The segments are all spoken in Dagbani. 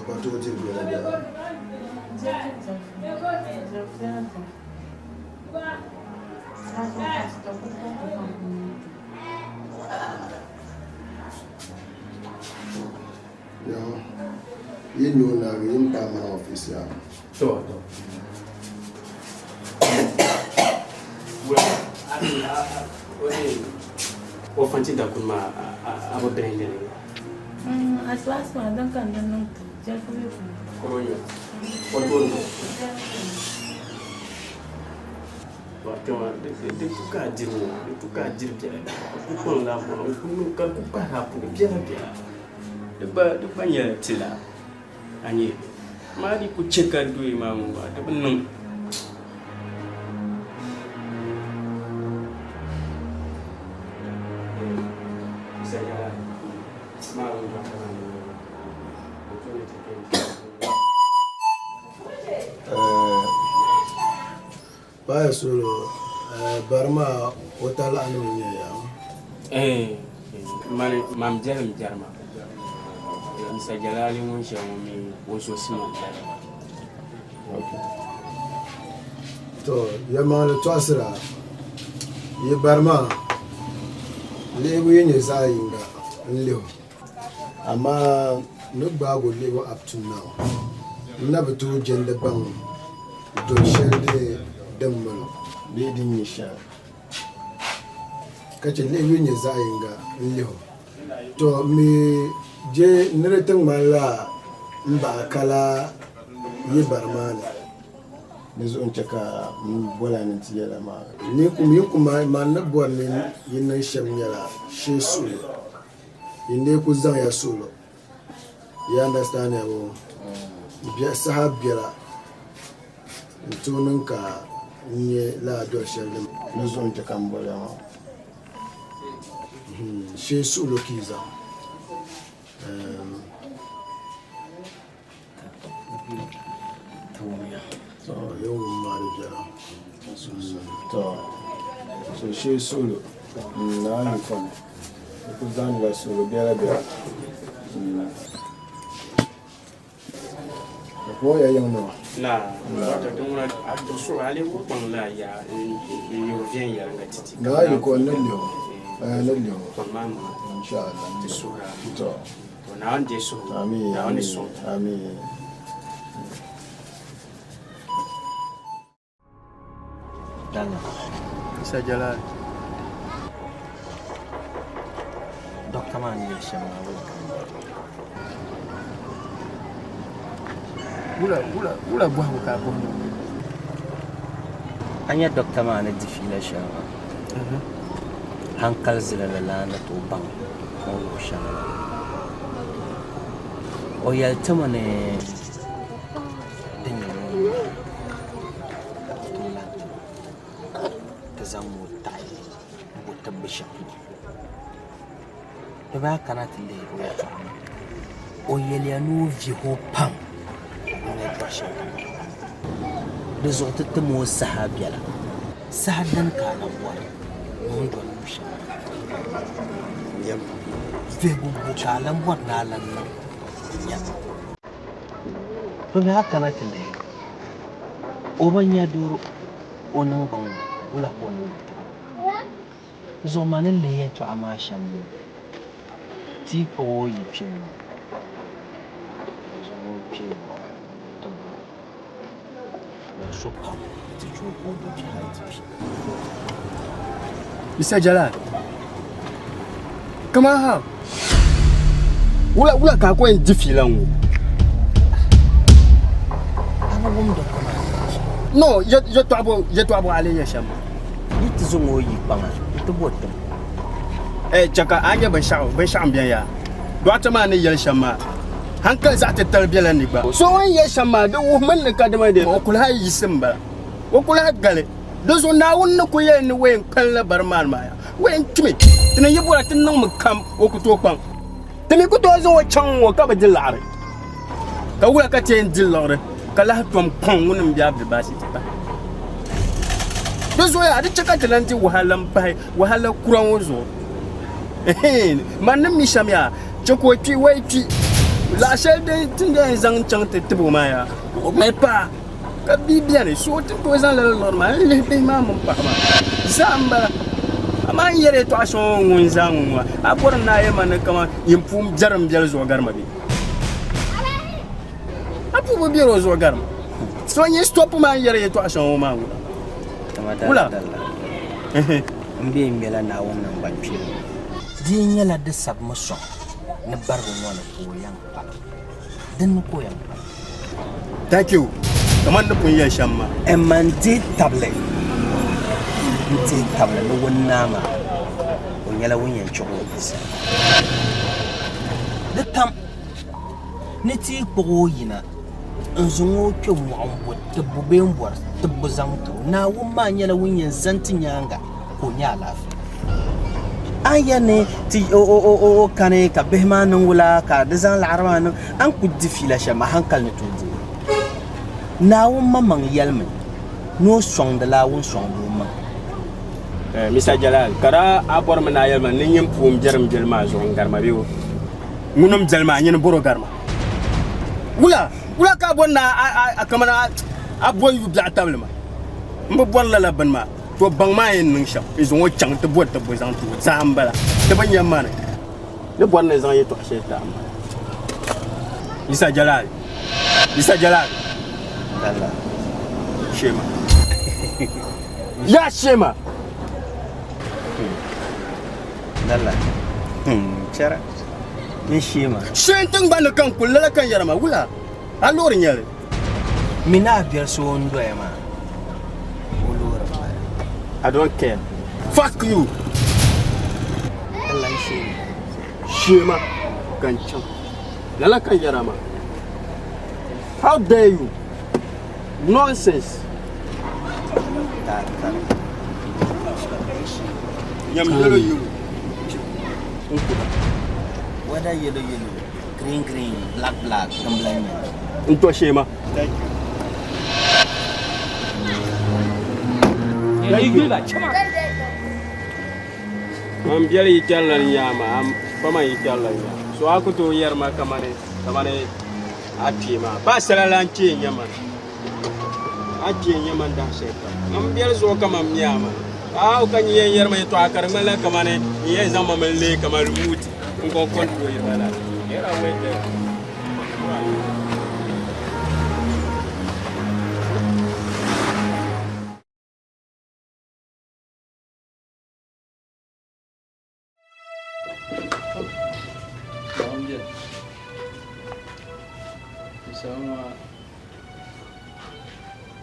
ka tooi diri biɛla biɛla. Yaha, yi ni o naagi yi ni paai mana ofiisi yaa. To, to. O fanti dakuni maa a bi bihi lini. Asibaasi maa din ka n di niŋ ti jɛlifu mi puuni. Koro nyɛ o tooni. Kpɛma di tu ka a diri ŋɔ di tu ka a diri biɛla biɛla a ku kpaŋla a maŋa n ku niŋ ka ku kpahiri a puli biɛla biɛla di gba nyɛla tila a nyɛ amaa di ku chɛ ka doya maa ŋɔ maa di bi niŋ. Paaya suhuri bari maa o talahi nim n nyɛ ya? Mani man biɛlim biɛri ma Mr. Jalali ŋun ʒiya ŋɔ mi o zo Simon bala. To yɛlimaŋli tɔɣisira yi bari maa lihibu yi nyɛ zaɣ yinga n-lihi o amaa ni gbaag o lihibu up to now n na bi tooi jɛndi baŋ dol shɛli dee din mali o bee din nyɛ shɛli ka chɛ lihibu yi nyɛ zaɣ yinga n-lihi o. To mi je ni di ti ŋmanila m baɣa kala yi bari maa ni. Di zuɣu n-chɛ ka m boli a ni nti yɛl a maa. Man ni bɔri ni yi niŋ shɛm nyɛla shee suɣilo. Yi ni kul zaŋya suɣilo. You understand ya bɔ? Saha biɛla n-tooi niŋ ka n nya lala doli shɛli din. Di zuɣu n-chɛ ka m boli ya maa. Shee suɣilo ka yi zaŋ. To yɛn wum maa di viɛla. To so shee suɣilo naa yi kɔni di ku zaŋdila suɣilo biɛla biɛla. Di puhi ya yiŋ nima. Na wato din ŋuna a so a lee ku kpaŋ la ya n nyɛ viɛnyɛliŋga titi. Naa yi kɔni ni lihi o ni lihi o. Kpaŋ maa maŋa. Inshallah. Ti suhira. To. To Naawuni deei suhigu. Amiin. Naawuni sɔŋ. Amiin. Daniel. Isa Jalal. Dɔkta maa ni yɛli shɛm maa wula ka n bɔri? Wula wula wula bɔhigu ka a bɔhi ma? A nya dɔkta maa ni di fiila shɛli maa? Hankali zilili lana ni tooi baŋ o ni wuhi shɛŋa la. O yɛli ti mi ni din nyɛ ŋun maa ti tooi lahi ti ti zaŋ o taɣi m-bo tibbu shɛm. Di daa kana ti lihi o yɛtɔɣa maa, o yɛliya ni o vihi o pam o ni yɛtɔɣ shɛli kam maa. Di zuɣu ti tim o saha biɛla. Saha dini ka a na bɔri ni o ni doli luɣ shɛli maa? Vihigu bo ka a lan bɔri ni a lan niŋ nya? Bɛ mi a kana ti lihi o bi nya doro o niŋgbuŋ ni, wula ka o niŋ ti ba? Zuɣu ma ni lihi yɛtɔɣa maa shɛm ni ti yi kpuɣ o yi kpe ŋɔ, n zaŋ o kpe ŋɔ ti bo o so pam ti chɛ o ka o do kpe hal ti kpi. Mr. Jalal, kaman ha, wula wula ka a ku yɛn di fiila ŋɔ? A bi wum doctor maa ni yɛli shɛm? No, yɛtɔɣa bɔ yɛtɔɣa bɔ a lee yɛli shɛm maa. Yi ti zaŋ o yi kpaŋa nti bo tim. Eh, chɛ ka a nya binshɛɣu, binshɛɣu m-beni yaa. Dɔɣita maa ni yɛli shɛm maa, hankali zaɣ titali bela ni gba. So o ni yɛli shɛm maa, di wuhimi ni kadama de o kul hal yiɣisi m-bala, o kul hal gali. Di zuɣu Naawuni ni kul yɛli ni o yɛn kpalinla bari maan maa yaa, o yɛn kpimi. Ti ni yi bɔra ti niŋmi kam, o ku tooi kpaŋ. Ti mi ku tooi zaŋ o chaŋ ŋ-ŋɔ ka bi di liɣiri. Ka wula ka ti yɛn di liɣiri ka lahi tom kɔŋ ŋuni m-be Abdulbasi ti pahi? Di zuɣu yaa di chɛ ka ti lan di wahala m-pahi wahala kura ŋɔ zuɣu. Ɛhɛin, man ni mi shɛm yaa, chɛ ka o kpi, o yi kpi. Laɣ shɛli din ti ni yɛn zaŋ chaŋ ti tib o maa yaa, o mali paɣa ka bia beni, so ti tooi zaŋ lala liɣiri maa n-lihi bihi maa mini paɣa maa zaa m-bala. Amaa n yɛri yɛtɔɣa shɛŋa ŋɔ ŋun zaa ŋɔ maa, a bɔri ni a yɛli ma ni kaman yin puu biɛri m-biɛli zuɣu gari ma bee? A puu bi biɛri o zuɣu gari ma. So n-yi stop ma n yɛri yɛtɔɣa shɛŋa ŋɔ maa ŋuna. Wula? M be ŋmɛla Naawuni naŋgbankpeeni. Di yi nyɛla di sabimi sɔŋ ni barigu ŋɔ ni ka o yɛn kpalim, din ni ka o yɛn kpalim. Thank you. Kaman ni pun yɛli shɛm maa. M ma n-dihi tabili, n-dihi tabili ni ŋun naa maa, o nyɛla ŋun yɛn chuɣi o bia sani. Di tam ni ti yi kpuɣi o yina n-zaŋ o kpe mɔɣu m-bo tibbu bee m-bɔri tibbu zaŋ ti o, Naawuni maa nyɛla ŋun yɛn zani ti nyaaŋa ka o nya alaafee. A ni yɛli ni ti o kani ka bihi maa niŋ wula ka di zaŋ laɣiri maa niŋ, a ni ku di fiila shɛm maa hankali ni tooi di li. Naawuni maŋmaŋ yɛlimi ni o sɔŋdila ŋun sɔŋdi o maŋa. Mista Jalal, ka daa a bɔrimi ni a yɛli ma ni nyin puun biɛrim biɛli maa zuɣu n-gari ma bee o? Ŋuni m-biɛli maa, nyini bɔr o gari ma. Wula, wula ka a bɔri ni a kamani a bo yu biɛɣu tabili ma? M bi bɔri lala bini maa. To baŋ maa yɛn niŋ shɛm n-zaŋ o chaŋ ti bɔri tibbu zaŋ ti o zaa m-bala. Ti bi nya mani ni bɔri ni n zaŋ yɛtɔɣ shɛli ti a m-bala. Yisa Jalal, Yisa Jalal. Dalla. Shema. Ya Shema. Dalla. Chɛra. N Shema. Shee tiŋgbani ni ka n kuli lala ka n yɛra maa, wula? A loori n-nyɛ li? Mi ni a biɛri so o ni doya maa, o loori m-bala. I don't care. Fuck you! Dalla n Shema. Shema ka n chaŋ. Lala ka n yɛra maa. How dare you? Nonsense. Nyam yellow yellow. N kura. Whether yellow yellow, green green, black black, din bila nyɛ. N tɔ shee ma. Thank you. Thank you. Man biɛli yi kpɛrila n nyaama, pa man yi kpɛrila n nyaama. So a ku tooi yɛri ma kamani kamani a kpee maa. Pa sala lan kpee n-nyɛ man. A kpee n-nyɛ man dahin shɛli kam. M biɛli zuɣu ka man mi a maa. Aw ka nyin yɛn yɛri ma yɛtɔɣa ka di ŋmanila kamani n yɛn zaŋ ma mi n-leei kamani remote n-kɔŋ control yiri ba la. Get away there.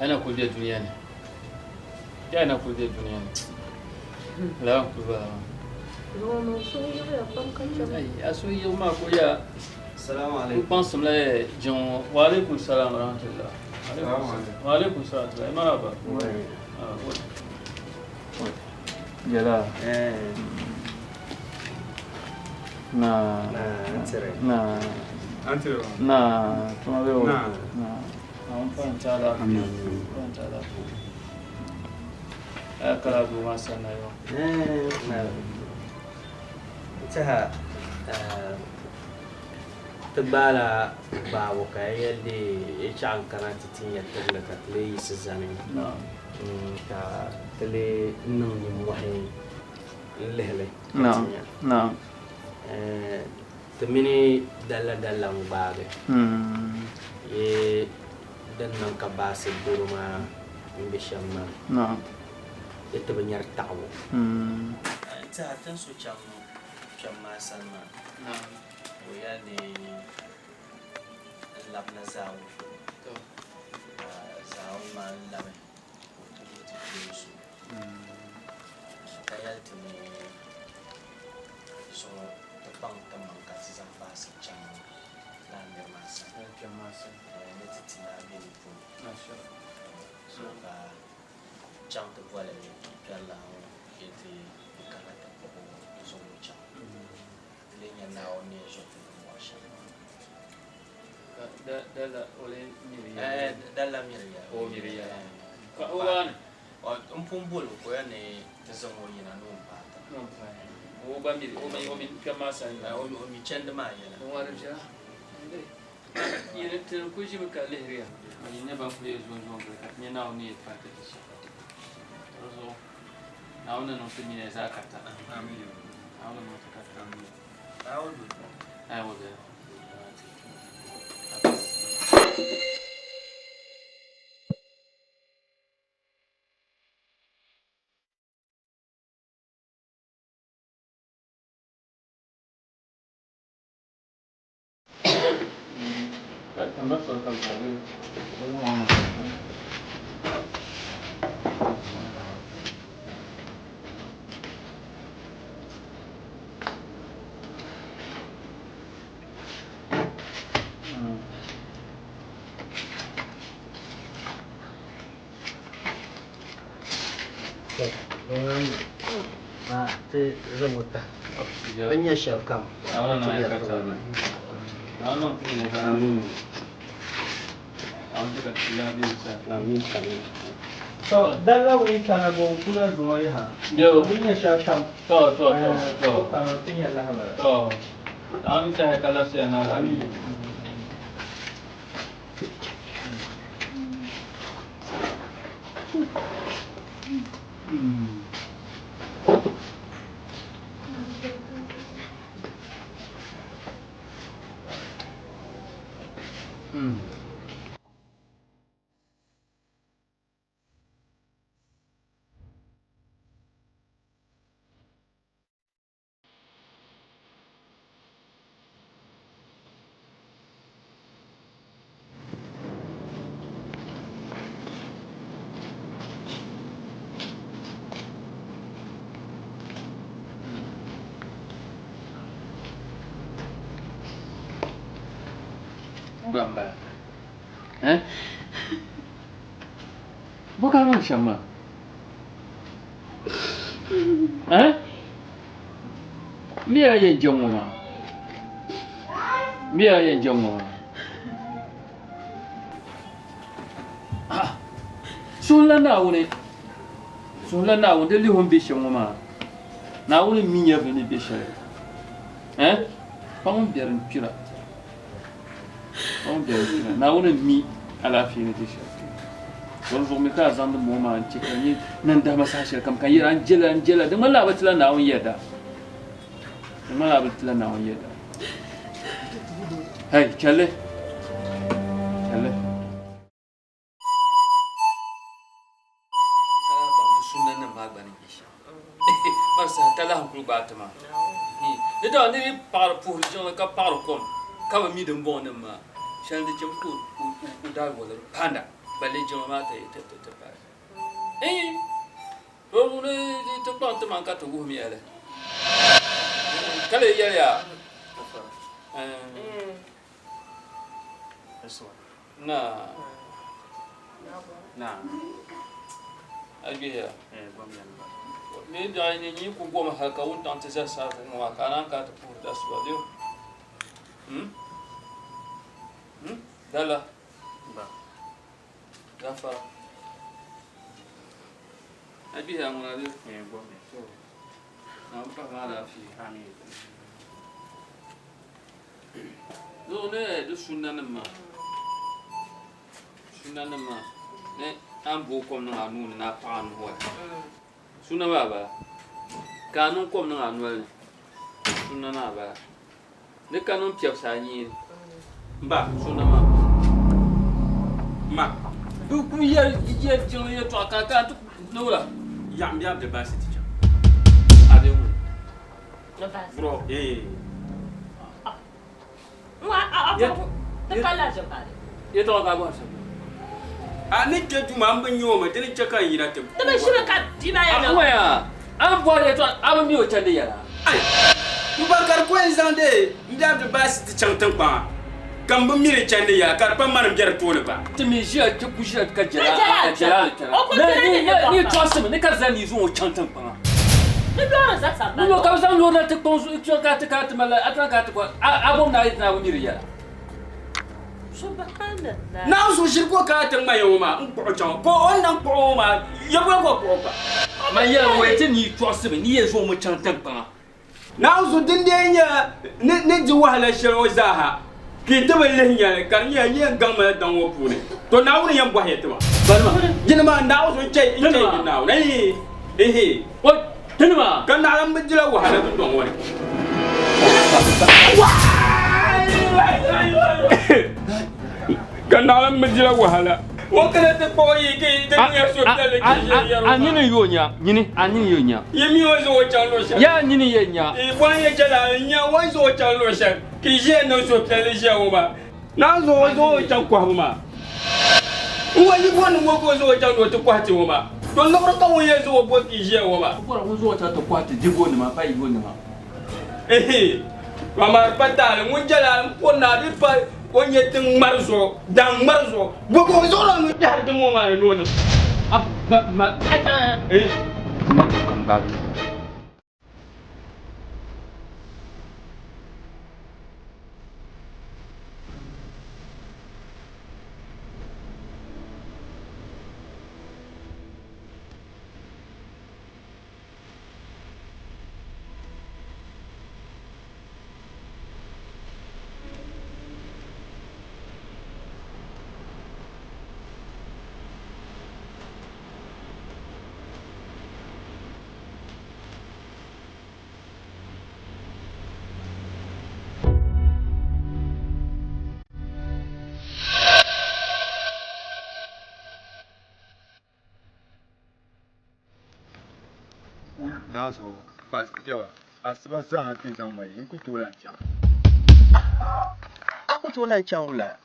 Ana kuli be duniya ni ya na kuli be duniya ni lala n kuli bala maa a suhu yiɣi maa kuli ya n kpaŋsim la jiŋ ŋɔ wa alaikum salam wa rahmatullah wa alaikum salam marhaba Jɛla. Na. Na. Na. Tuma bɛ o. Na. An pa n taala. Pa n taala. Aya kala duu maa sanna yo. Tiha ti gbaala gbaabu ka ya yɛli dee yi chaɣ n-kana ti ti nya tibili ka ti lee yiɣisi zani ka ti lee niŋ nimmɔhi n-lihi li ka ti nya. Ti mini Dalla Dalla n-gbaagi yi din niŋ ka baasi doro maa m-be shɛm maa, di ti bi nyari taɣibu. N-tɛha ti ni so chaŋ kpɛm maa sani maa. Ka o yɛli ni n labina zaawuni, ka zaawuni maa n labi ka o ti lihi ti kpe o zuɣu ka yɛli ti ni zuŋɔ ti kpaŋ ti maŋ ka ti zaŋ baasi chaŋ lala niri maa sani ni ti ti naai be di puuni. So ka chaŋ ti boli kpɛrilana ŋɔ yɛli ti kana ti kpuɣi o zaŋ o chaŋ. Ti lee nya Naawuni ni yɛn zo ti ni mɔri shɛm. Ka dalla o lee miri ya? Ɛɛ, dalla miri ya. O miri ya. Ka o waani? M pun bol o ka o yɛli ni ti zaŋ o yina ni o ni paai ti na. Ni o paai. O gba miri, o mi kpɛm maa sani. O mi chandi maa yɛla. Din ŋɔ di viɛla. Yi ti ku ʒimi ka lihiri ya, yi nyɛ ban kuli yɛn zo n-zo n-gili ka ti nya Naawuni ni yɛn paai ti ti shɛm. Di zuɣu Naawuni ni niŋ ti nina zaa karita. Naawuni ni niŋ ti karita. Ayi, o bela. Bɛ nya shɛli kam. To dala wuni kana go kula zuŋɔ yaha. Bɛ nya shɛli kam. To to to to. Kana ti nya lahabali. To. Amin tahi ka lafiya na. Amin. Bamba. Eh? Bo ka niŋ shɛm maa? Eh? Mi a yɛn je ŋɔ maa? Mi a yɛn je ŋɔ maa? Ah! Suhula Naawuni, suhula Naawuni di lihi o ni be shɛm ŋɔ maa. Naawuni mi nyɛvili ni be shɛli. Eh? Pa ŋun biɛri n-kpira. Pa ŋun biɛri n-kpira. Naawuni mi alaafee ni be shɛli. Di zuɣu mi ka a zaŋdi moo maa n-che ka di nyɛ nandahima saha shɛli kam ka n yɛra n jela n jela di ŋmanila a bi tila Naawuni yɛda. Di ŋmanila a bi tila Naawuni yɛda. Hey, chɛli. Chɛli. Ka lahi baŋ di sunnanim maa gba ni nyɛ shɛm. Mani saha talahi n-kuli gbaai ti maa. Ni dama niriba yi paɣiri puhiri jiŋli ka paɣiri kom ka bi mi dimbɔŋɔnim maa shɛli di chɛmi ka o daai woliri panda balle jiŋli maa ti paai. To ni ti kpaŋ ti maŋ ka ti wuhimiya li. Ka lee yɛliya, Naa, a gbihiya. Bɛ yi biɛɣu ni yi ku gom hal ka wuntaŋ ti zali saha zuɣu ŋɔ maa, ka a naan kana ti puhiri ti asiba bee? Dala. Gafara. A gbihiya ŋuna bee? Naawuni pahi ma alaafee. Zuɣu ni di sunnanim maa sunnanim maa ni a ni booi kom niŋ a nuu ni ni a paɣi a nuhi wala sunna maa bala ka a niŋ kom niŋ a noli ni sunna maa bala ni ka niŋ piɛbisi a nyee ni Ba sunna maa ma bi ku yɛri yɛri jiŋli yɛltɔɣa ka ka ti ni wula yaɣim biɛri di baasi ti chaŋ a bɛ ŋuni Bro, eh. Yɛltɔɣa ka a bɔhiri shɛm. A ni kpe duu maa m bi nya o mi, di ni chɛ ka n yina ti A ŋɔya, a ni bɔhiri yɛltɔɣa a bi mi o chandi yɛla. Ai! M ba ka di ko n zaŋdi m biɛri di baasi ti chaŋ tiŋkpaŋa ka m bi mi di chandi yɛla ka di pa mani m biɛri tooni gba. Ti mi ʒiya ti ku ʒiya ka jɛla a jɛla a ni kpɛra. Ni ni tɔɣisimi ni ka di zaŋ ni zaŋ o chaŋ tiŋkpaŋa. Ni loori za sambani. Ni ka bɛ zaŋ loori na ti kpaŋ zuɣu kpɛŋ ka ti kana ti mali a ti ka ti kɔhi a bom ni a yi ti na bi mi di yɛla. Subhanallah. Naawuni so ʒiri ka o kana ti ŋma ya ŋɔ maa n-kpuɣi chaŋ ka o ni na kpuɣi o maa ya boli ka o kpuɣi o gba. Man yɛli ŋɔ yɛti ni yi tɔɣisimi ni yɛn zaŋ o mi chaŋ tiŋkpaŋa. Naawuni so din dee nyɛ ni di wahala shɛli ŋɔ zaaha Ka yi ti bi lihi nya li, ka di nyɛla yi yɛn gaŋ ma la daŋ ŋɔ puuni, to Naawuni yɛn bɔhi ya ti ma. Dini maa Naawuni zuɣu n-chɛ n-chɛ yi mini Naawuni. Ehe! Ehe! Ka naɣila m bi dila wahala dundɔŋ ŋɔ ni. Ka naɣila m bi dila wahala. O kana ti kpuɣi yi ka yi ti niŋya suhupiɛlli ka yi ʒiya yɛri o A nini yo nya, nyini, a nini yo nya. Yi mi o zuɣu chaŋ luɣ shɛli. Ya nini yɛ nya. Yi bɔhi ya chɛli a nya o zuɣu chaŋ luɣ shɛli. Ka yi ʒiya niŋ suhupiɛlli ʒiya ŋɔ maa. Naa zuɣu o zuɣu o chaŋ kɔhibu maa. N wa yi bɔri ni ŋɔ ka o zuɣu o chaŋ ni o ti kɔhi ti ŋɔ maa. To liɣiri ka ŋun yɛn zuɣu o bɔri ka yi ʒiya ŋɔ maa. O bɔri ŋun zuɣu o chaŋ ti kɔhi ti digonima pa yigonima. Ehe! To amaa di pa taali ŋun jɛla m pɔri ni a di pa o ni nyɛ tiŋ ŋmari zuɣu, daŋ ŋmari zuɣu. Bɔ ka o zuɣu la ŋun kpɛhiri tiŋ ŋɔ maa ni ni o niŋ? A ma ma eh ma ka m gbaagi. Asiba zaa ti zaŋ ma yi, n ku tooi lan chaŋ. A ku tooi lan chaŋ wula?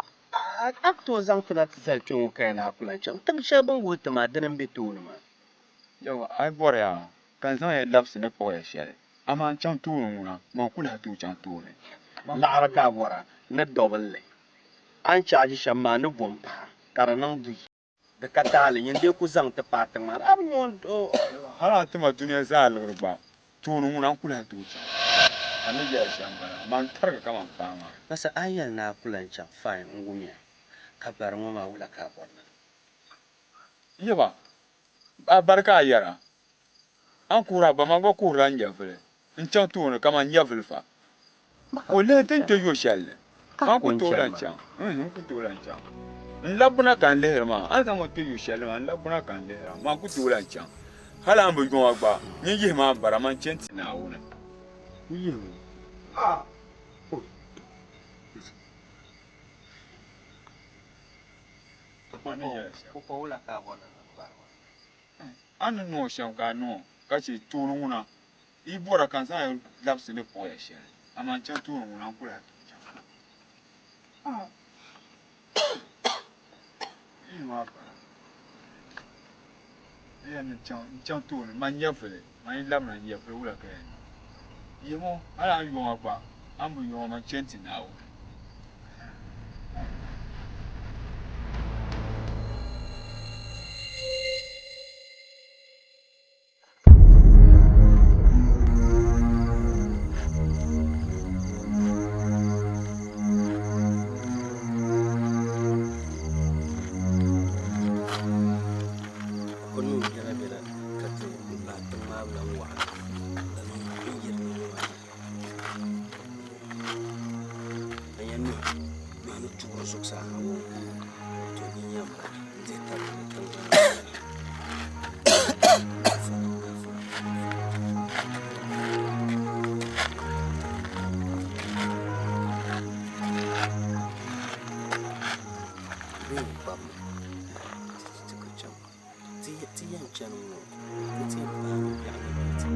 A ku tooi zaŋ ti na ti zali kpe ŋɔ ka yɛli a ku lan chaŋ. Tiŋ shɛli bɛ ni wuhi ti maa, dini m-be tooni maa. Yawɛ, a yi bɔri ya ka n zaŋ ya labisi ni kpuɣi ya shɛli, amaa n chaŋ tooni ŋuna, man ku lahi tooi chaŋ tooni. Laɣiri ka a bɔra ni dɔbulli. A ni chaaji shɛm maa ni bom pahi ka di niŋ buyi. Di ka taali, nyin dee ku zaŋ ti paai tiŋ maa ni, a bi nya o. Hal a ti ma dunia zaa liɣiri gba, tooni ŋuna n-ku lahi tooi chaŋ. A ni yɛli shɛm m-bala, man tarigi kaman paɣa maa. Masa, a yi yɛli ni a ku lan chaŋ, fine, n wumya. Ka bari ŋɔ maa, wula ka a bɔri ni? Yaba, a bari ka a yɛra, A ni kuhiri a ba maa gba kuhirila n nyɛvili n-chaŋ tooni kaman nyɛvili fa. O lihi ti ni kpe yo shɛli ni, man ku tooi lan chaŋ. N ku tooi lan chaŋ. N labbuna ka n lihiri maa, a ni zaŋ ma kpe yo shɛli ni maa, n labbuna ka n lihira, man ku tooi lan chaŋ. Hal a ni bi yo ma gba, nyin yihi ma m bara, man chɛ n-ti Naawuni. N yihi o. A ni niŋ o shɛm ka a niŋ o, ka chɛ tooni ŋuna yi bɔra ka n zaŋ ya labisi ni kpuɣi ya shɛli, amaa n chaŋ tooni ŋuna n ku lahi tooi chaŋ. Yi maa bala. N yɛn ni n chaŋ tooni man nyɛvili, man yi labina n nyɛvili wula ka yɛn niŋ? Yimo, hal a ni yo ma gba, a ni bi yo ma, man chɛ n-ti Naawuni. Ko niŋ biɛla biɛla ka ti bahi tiŋ maa bi lan waɣa n yirina ŋɔ maa ni. N yɛn niŋ bihi ni tuɣiri zuɣusaa ha ŋɔ to di nyɛ m dihi tabili ni tiŋgbani maa ni. Bee n kpabimi ti ku chaŋ. Ti yɛn chani ŋɔ ti yɛn paagi biɛɣu ni bɛ ti.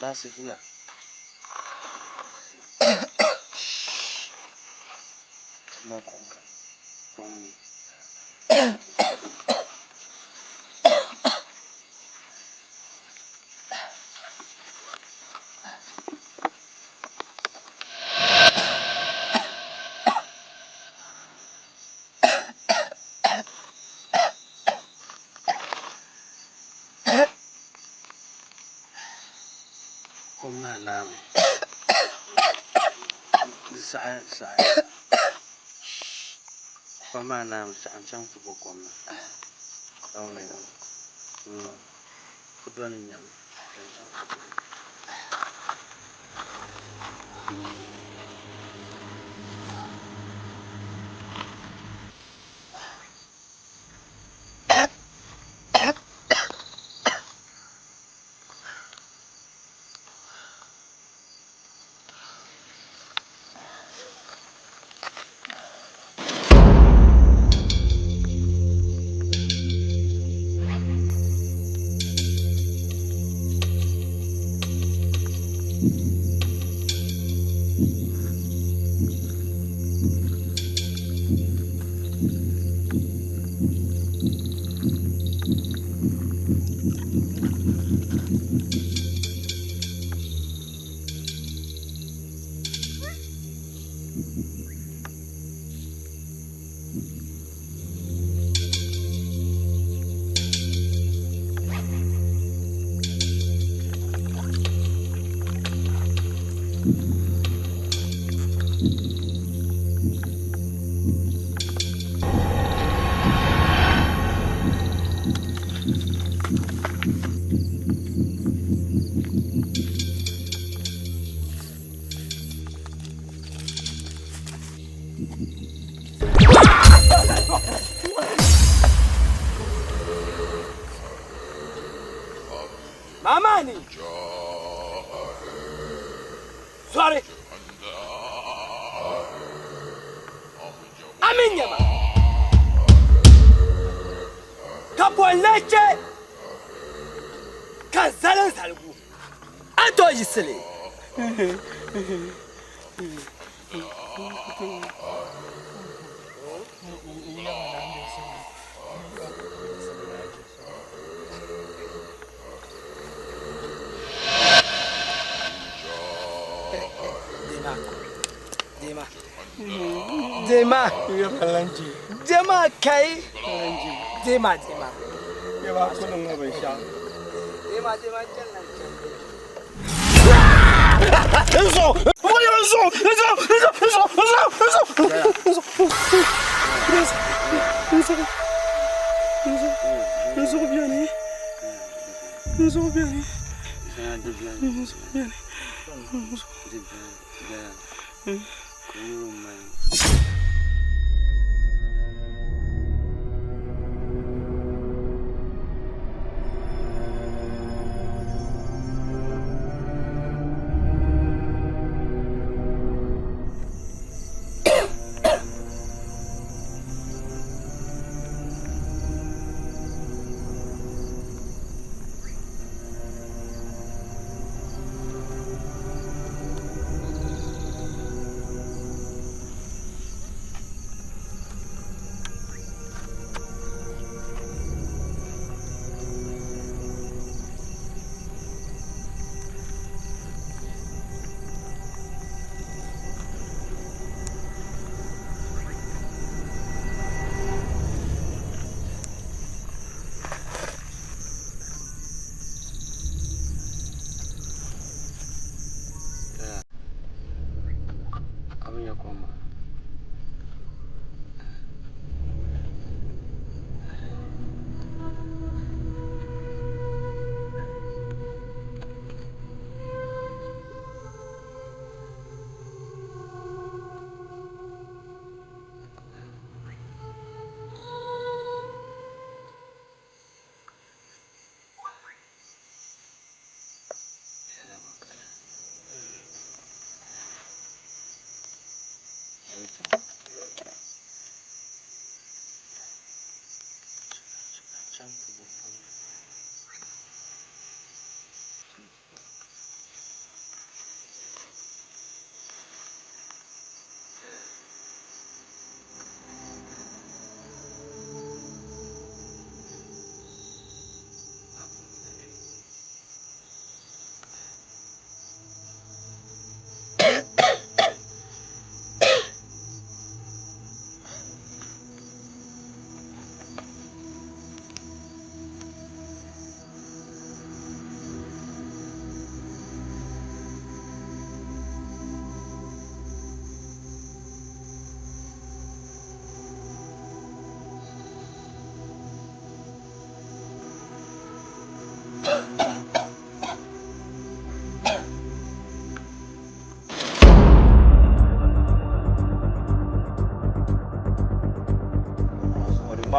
Baasi ya. Ma kom ka. Kom mi. Kom maa naami. Di saɣi saɣi. Kom maa naami saɣi n chaŋ ti bo kom na. Ti doli nyam. Mamani! Zɔri! A mi nya ma? Ka bɔ n-lee chɛ ka n zali n zaligu? A ni tooi yiɣisi li? Dema. Dema. Dema kai. Dema dema. Dema dema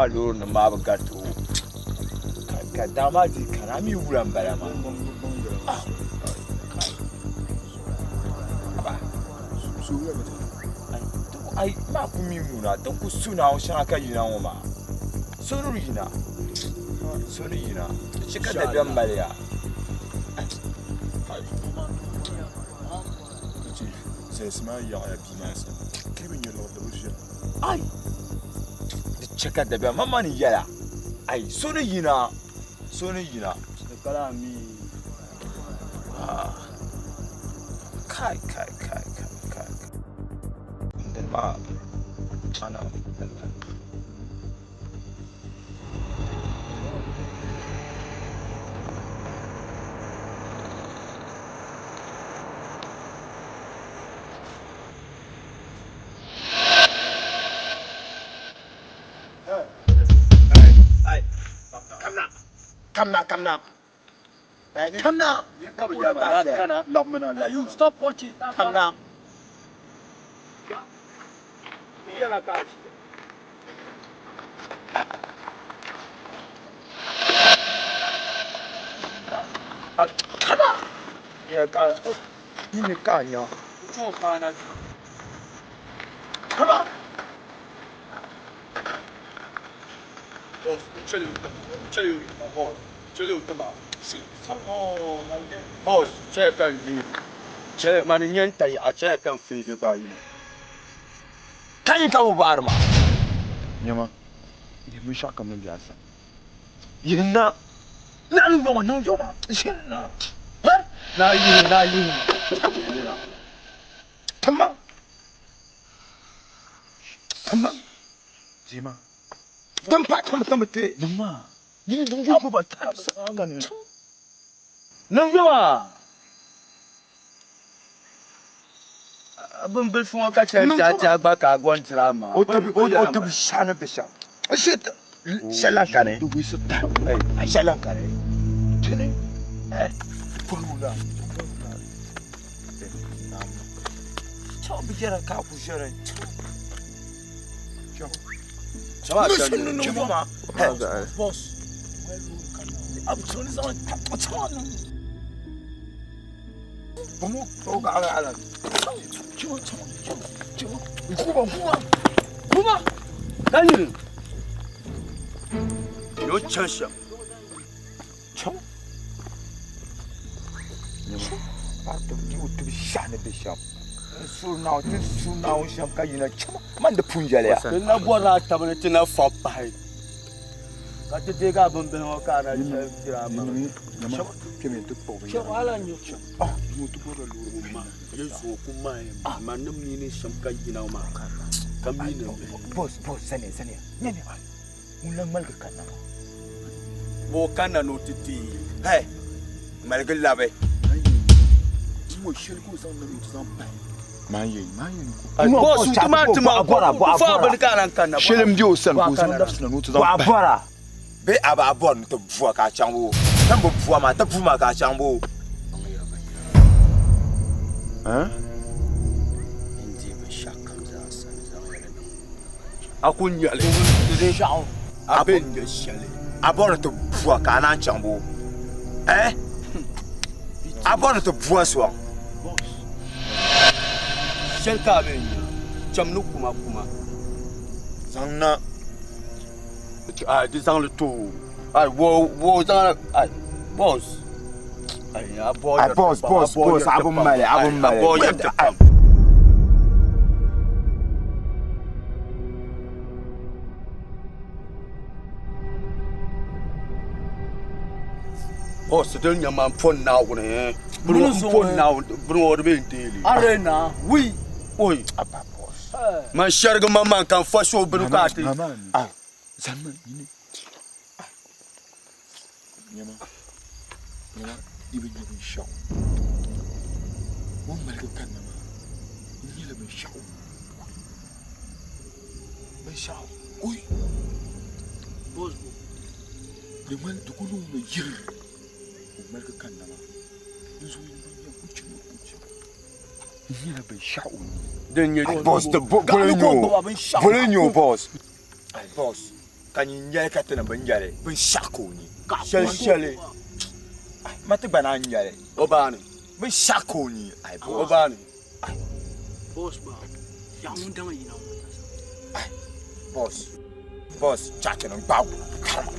maa loori nim maa bi gariti o ka daa maa dii kana a mi wula n bala maa. Ai maa ku mi ŋuna ti ku su Naawuni shɛŋa ka yina ŋɔ maa so ni yina so ni yina di chɛ ka dabiɛm mali ya. Ai di chɛ ka dabiɛm mama ni yɛla ai so ni yina so ni yina. Kai kai kai kai kai dini maa ana Come now, come now. Come now. You stop watching. Come now. Ka yi ka bi baari maa. Nyama, nyɛ binshɛɣu kam ni be a sani. Yihi na, na niŋ yoma, niŋ yoma, yihi na, na yihi, na yihi, yihi na. Tima, tima, tima. Din pa tima tima ti. Niŋ maa. Niŋ yoma. Bin bilifu ŋɔ ka chɛ ti a gba ka a gɔn tiri a maa. O tibi shɛɣu ni bɛ shɛm. Shɛli lan kani. Shɛli lan kani. Tini. Chaŋ bi yɛra ka a ku ʒɛra. Boss. Yo chaŋ shɛm. Chaŋ. A ti o tibi shɛhi ni bɛ shɛm. N suuri Naawuni, ti suuri Naawuni shɛm ka yina chaŋ man di pun yɛliya. Ti na bɔrila a taba ni ti na fa pahi ka ti deegi a bimbihi ŋɔ ka a na tiri a maŋa. Boss, boss, zaniya, zaniya. Nyamiya, ŋun lan ŋmaligi kanna maa. Bɔ o kanna ni o ti deei. Hey, ŋmaligi labi. Boss, n tuma ti ma bɔ a bini ka a lan kanna. Shɛli m-be o sani ka o zaŋ labisina ni o ti zaŋ pahi. Bee a ba bɔri ni ti bua ka a chaŋ boo? Ti ni bi bua maa, ti bu maa ka a chaŋ boo? A ku nya li. A bɛ nya shɛli. A bɔri ni ti bua ka a naan chaŋ boo? Eh? A bɔri ni ti bua sɔŋ? Shɛli ka a bɛ nya. Cham ni kuma kuma. Zaŋ na. Ai di zaŋ li to o. Ai wo wo zaŋ ai boss. Ai a bo Ai boss boss boss a bi mali a bi mali. A bo yɛriti pam. Boss di nya man pon Naawuni. Bini ŋɔ pon Naawuni bini ŋɔ di bɛ n deeli. Are na wi. Oi. Man shɛrigi man man ka n fa so bini ka a ti. Ah, zanima nyini. Ah, nyama, nyama, i bi nya binshɛɣu. O ni ŋmaligi kanna maa, n nyala binshɛɣu. Binshɛɣu, oi! Di ŋmani di ku niŋ mi yiri o ŋmaligi kanna maa. Dinzuɣu yi bi nya o chani o chani. N nyɛla binshɛɣu Din nyɛ Boss, the bolo nyo. Bolo nyo, boss. Boss. Ka nyin nyɛli ka ti ni bi nyɛli binshɛɣu ka o ni shɛli shɛli ma ti gba naan nyɛli o baani binshɛɣu ka o ni ai o baani Boss ba yaɣa ŋun daŋ yina ŋɔ boss boss chachi ni gbaagi karima.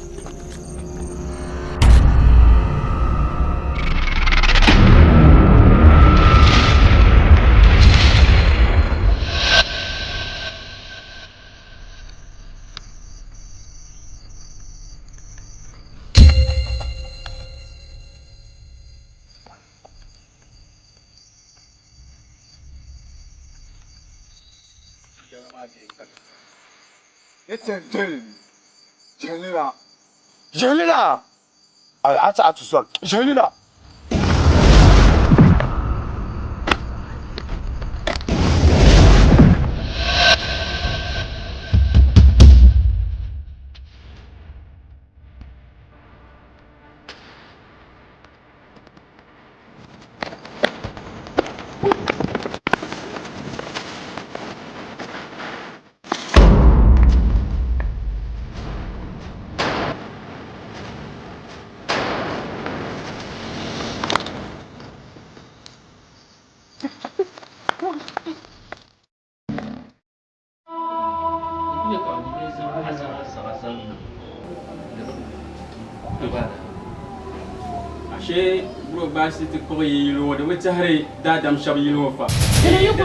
Ashe buro baasi ti kpuɣi yi yili ŋɔ di bi tɛhiri daadam shɛba yili ŋɔ fa.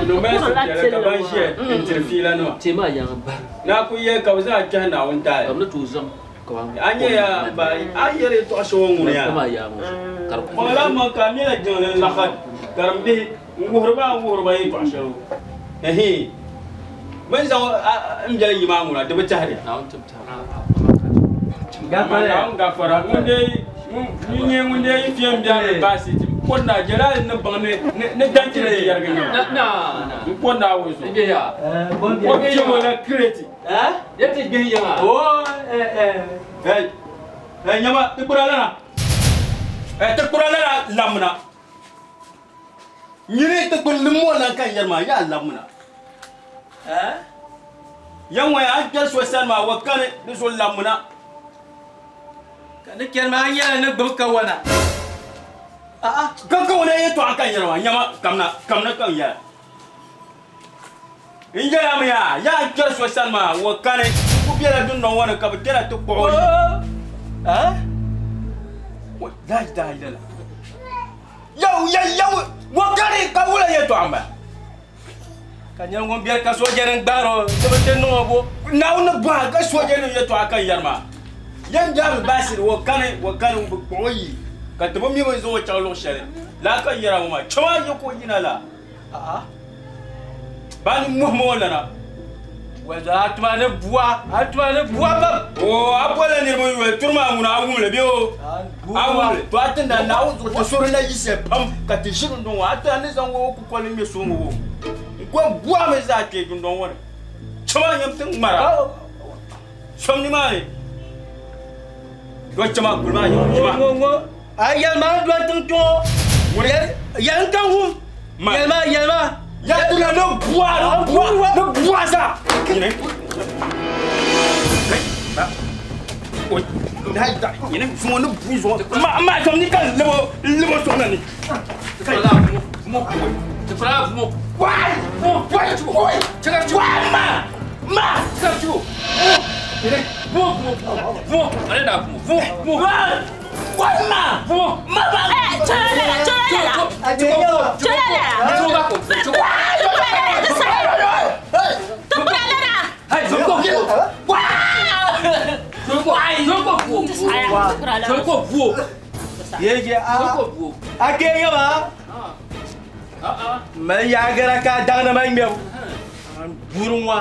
Nomali suhupiɛlli ka ban ʒiya n-tiri fiilanima. Naa ku yɛli ka bɛ zaa kpɛhi Naawuni taali. A nya ya ba a yɛli yɛtɔɣ shɛŋa ŋuni ya. Kpaŋla maŋ ka a mɛla jiŋli n-laɣiri karimbihi n-wuhiri ba n-wuhiri ba yɛtɔɣ shɛli ŋɔ. Ɛhii! Bɛ ni zaŋ m biɛli yi maa ŋuna, di bi tɛhiri ya. Amaa Naawuni gafara ŋun dee nyɛ ŋun dee yi fiɛm biɛri ni baasi ti kɔri naa Jalali ni baŋ ni danchiri ni yɛrigi nyɛma n kɔri Naawuni zuɣu n kɔri fiɛm o na kireti hey nyɛma ti kpura lana ti kpura lana lamina Nyini ti kpiri limmo lan ka n yɛri maa, yaa labimina. Ya ŋɔ ya, a ni kpɛri so sani maa, wa kani di zuɣu labimina. Ka ni kpɛri maa nyɛla ni gbubi kawana. Ka kawana yɛtɔɣa ka n yɛri maa, nyama, kamina, kamina ka n yɛra. N yɛla mi yaa, yaa n kpɛri so sani maa, wa kani, n ku bela dundɔŋ ŋɔ ni ka bɛ kpɛna ti kpuɣi o yi. La ilaha illallah. Yaw, ya, yaw, wa kani ka wula yɛtɔɣa m-bala. Ka nyɛ ŋun biɛri ka soojanim gbaar o ni bɛ ti niŋ o bo. Naawuni ni bɔhi ka soojanim yɛtɔɣa ka n yɛri maa. Yɛn biɛhi bi baasiri wa kani, wa kani bɛ kpuɣi o yi ka ti bi mi bɛ ni zaŋ o chaŋ luɣ shɛli. Lala ka n yɛra ŋɔ maa, chama yi ka o yina la. A'a, ba ni mɔhim o lana. Wɛlidɔli a tuma ni bua, a tuma ni bua pam. Oo, a bolila niriba yoli, turi maa ŋuna a wum li bee o? A wum li. To a ti na Naawuni zuɣu ti suhuri na yiɣisiya pam ka ti ʒi dundɔŋ ŋɔ. A ti a ni zaŋ o kukoli ŋme so ŋɔ o n-ko bua mi zaa kpe dundɔŋ ŋɔ ni. Chama nyam ti ŋmara som nimaani. Do chama kuli maa nyam yima. Ŋɔ ŋɔ a yɛli ma n doli tiŋ kpɛŋɔ. Ŋuni? Yɛli n ka wum. Ma. Yɛli ma yɛli ma. Ya ti na ni bua ni bua ni bua zaa. Nyini. Oi. Dai dai. Nyini zuŋɔ ni bui zuŋɔ. Ma ma tom ni ka lebo lebo sɔŋ na ni. Wai! Wai! Wai! Wai ma! Ma! Wai ma! Ma ba! Yege a a ke yaba. Mali yaagara ka daŋna ma ŋmɛbu. Burin wa.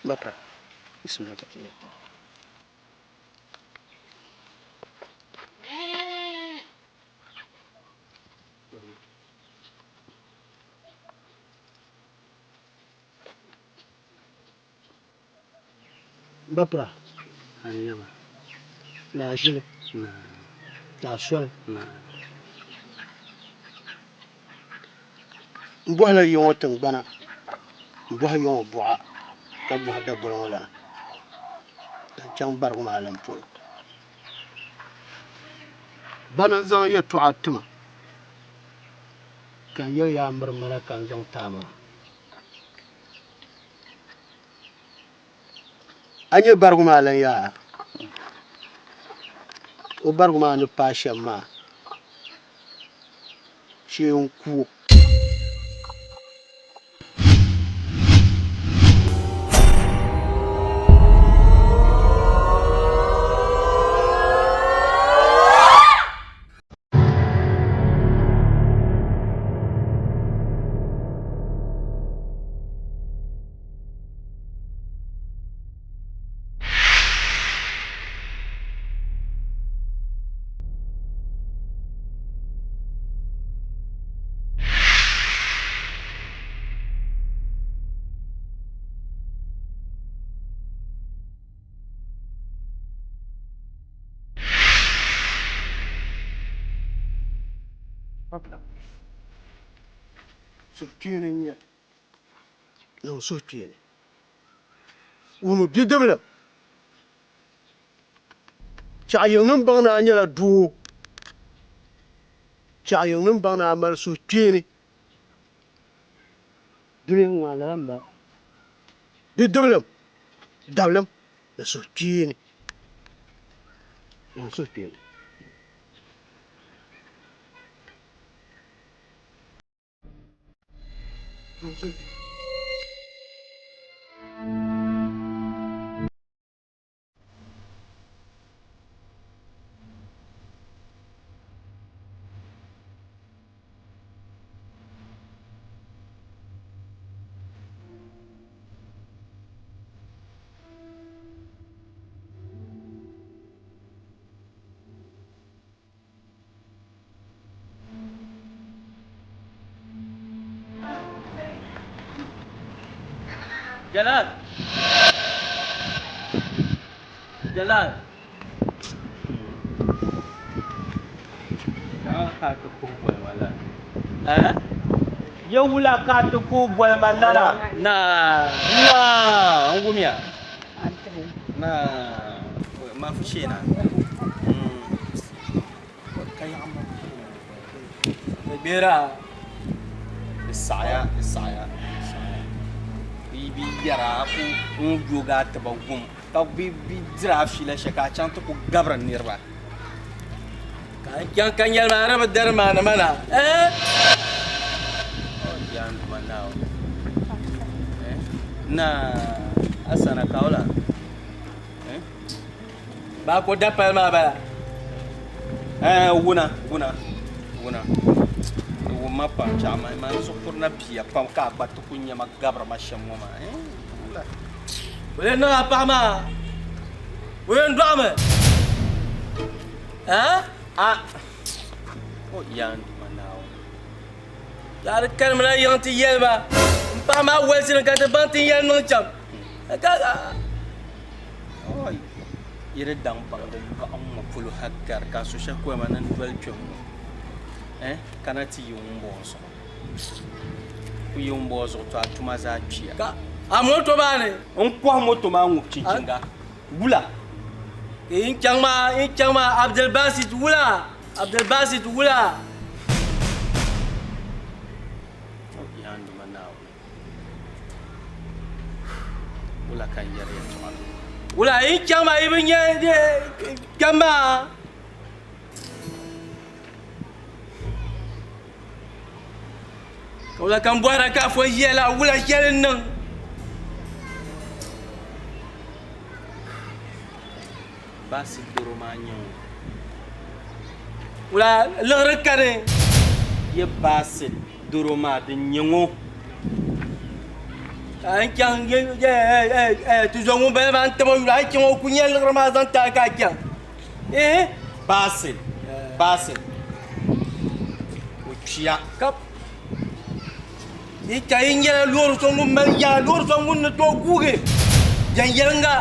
Bapra, bismillah. Bapra, naa ʒili, naa soli. M bɔhila ya ŋɔ tiŋgbana, m bɔhi ya ŋɔ buɣa, ka bɔhi Daboli ŋɔ lana ka n chaŋ barigu maa lan polo. Bana n-zaŋ yɛtɔɣa ti ma, ka n yɛli ya a miri ma na ka n zaŋ ti a maa. A nya barigu maa lan yaa? O barigu maa ni paai shɛm maa, shee n-ku o. Suhukpeeni n-nyɛ li. Niŋ suhukpeeni. Wuhimi bidibili. Chaɣiyiŋnim baŋ ni a nyɛla doo. Chaɣiyiŋnim baŋ ni a mali suhukpeeni. Dunia ŋɔ maa lala m-bala. Bidibilim, dabilim ni suhukpeeni. Niŋ suhukpeeni. Jalal. Jalal. Ka ti kuhi boli ma la. Eh? Ya wula ka ti kuhi boli ma nana? Na, na, n wumiya. Na, ma fu sheena. Ka yaɣa ma fu sheena. Gbera. Di saɣaya, di saɣaya, di saɣaya. Yi bi yɛra a ku n yoogi a tiba wum ka bi diri a fiila shɛli ka a chaŋ ti ku gabiri niriba. Ka n chaŋ ka nyɛli maa di bi dari maa ni ma na. Eh? O yaan duma Naawuni. Eh? Na Asana Kaula. Eh? Ba ko dapali maa bala. Eh, wuna, wuna, wuna. Di wumma pam chaɣ ma, man zuɣupuri na bia pam ka a gba ti ku nya ma gabiri ma shɛm ŋɔ maa. Eh, wula. O yɛn niŋ a paɣa maa, o yɛn dɔɣimi. Eh? A, o yaan duma Naawuni. Yaa di kanimina yiŋ ti yɛli ma, m paɣa maa wolisimi ka ti baŋ ti ni yɛli niŋ shɛm. Ka. Oi, yi di daŋ baŋ di lɔɣu ŋ-ŋɔ polo ha gari ka so shɛli kɔya ma ni n-doli kpe ŋ-ŋɔ, eh, kana ti yi ŋumbɔŋɔ zuɣu. Ku yi ŋumbɔŋɔ zuɣu, to a tuma zaa kpiya. Ka a moto maa ni? N kɔhi moto maa ŋubi chinchinga. Wula? N chaŋ maa, n chaŋ maa, Abdulbasit wula? Abdulbasit wula? O Yaanduma Naawuni. Wula ka n yɛri yɛtɔɣa ni? Wula yi chaŋ maa yi bi nya kpɛm maa? Ka wula ka n bɔhira ka a fo ʒiya la wula shɛli n niŋ? Baasi doro maa n-nyɛ ŋɔ. Wula liɣiri kani? Yi baasi doro maa din nyɛ ŋɔ. Ka n chaŋ ti zo ŋun bala maa n-tam o yuli a yi chaŋ o ku nya liɣiri maa zaŋ ti a ka a chaŋ. Baasi, baasi, o kpiya. Ka yi chaŋ yi nyɛla loori so ŋun mali yaa, loori so ŋun ni tooi guugi viɛnyɛliŋga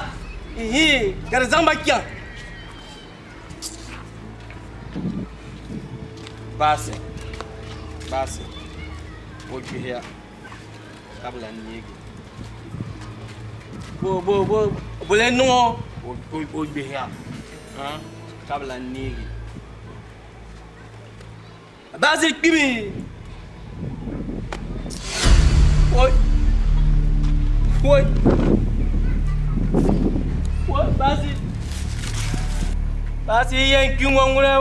ka di zaŋ ba chaŋ. Baasi, baasi, o gbihiya ka bi lan neegi. Bo, bo, bo, bo lee niŋ o? O gbihiya ka bi lan neegi. Baasi kpimi. Oi. Oi. Oi, baasi. Baasi yɛn kpi ŋɔ ŋuna.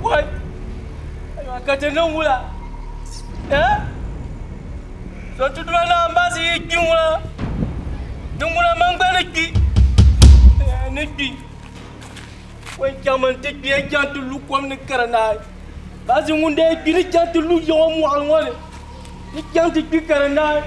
Oi. Ayiwa ka ti niŋ wula. Eh? So ti duma na baasi yi kpi ŋuna. Di ŋuna man gba ni kpi. Ni kpi. O chaŋmi nti kpi n-chaŋ ti lu kom ni kari naai. Bazi ŋun dee kpi ni chaŋ ti lu yiŋɔ mɔɣili ŋɔ ni, ni chaŋ ti kpi kari naai.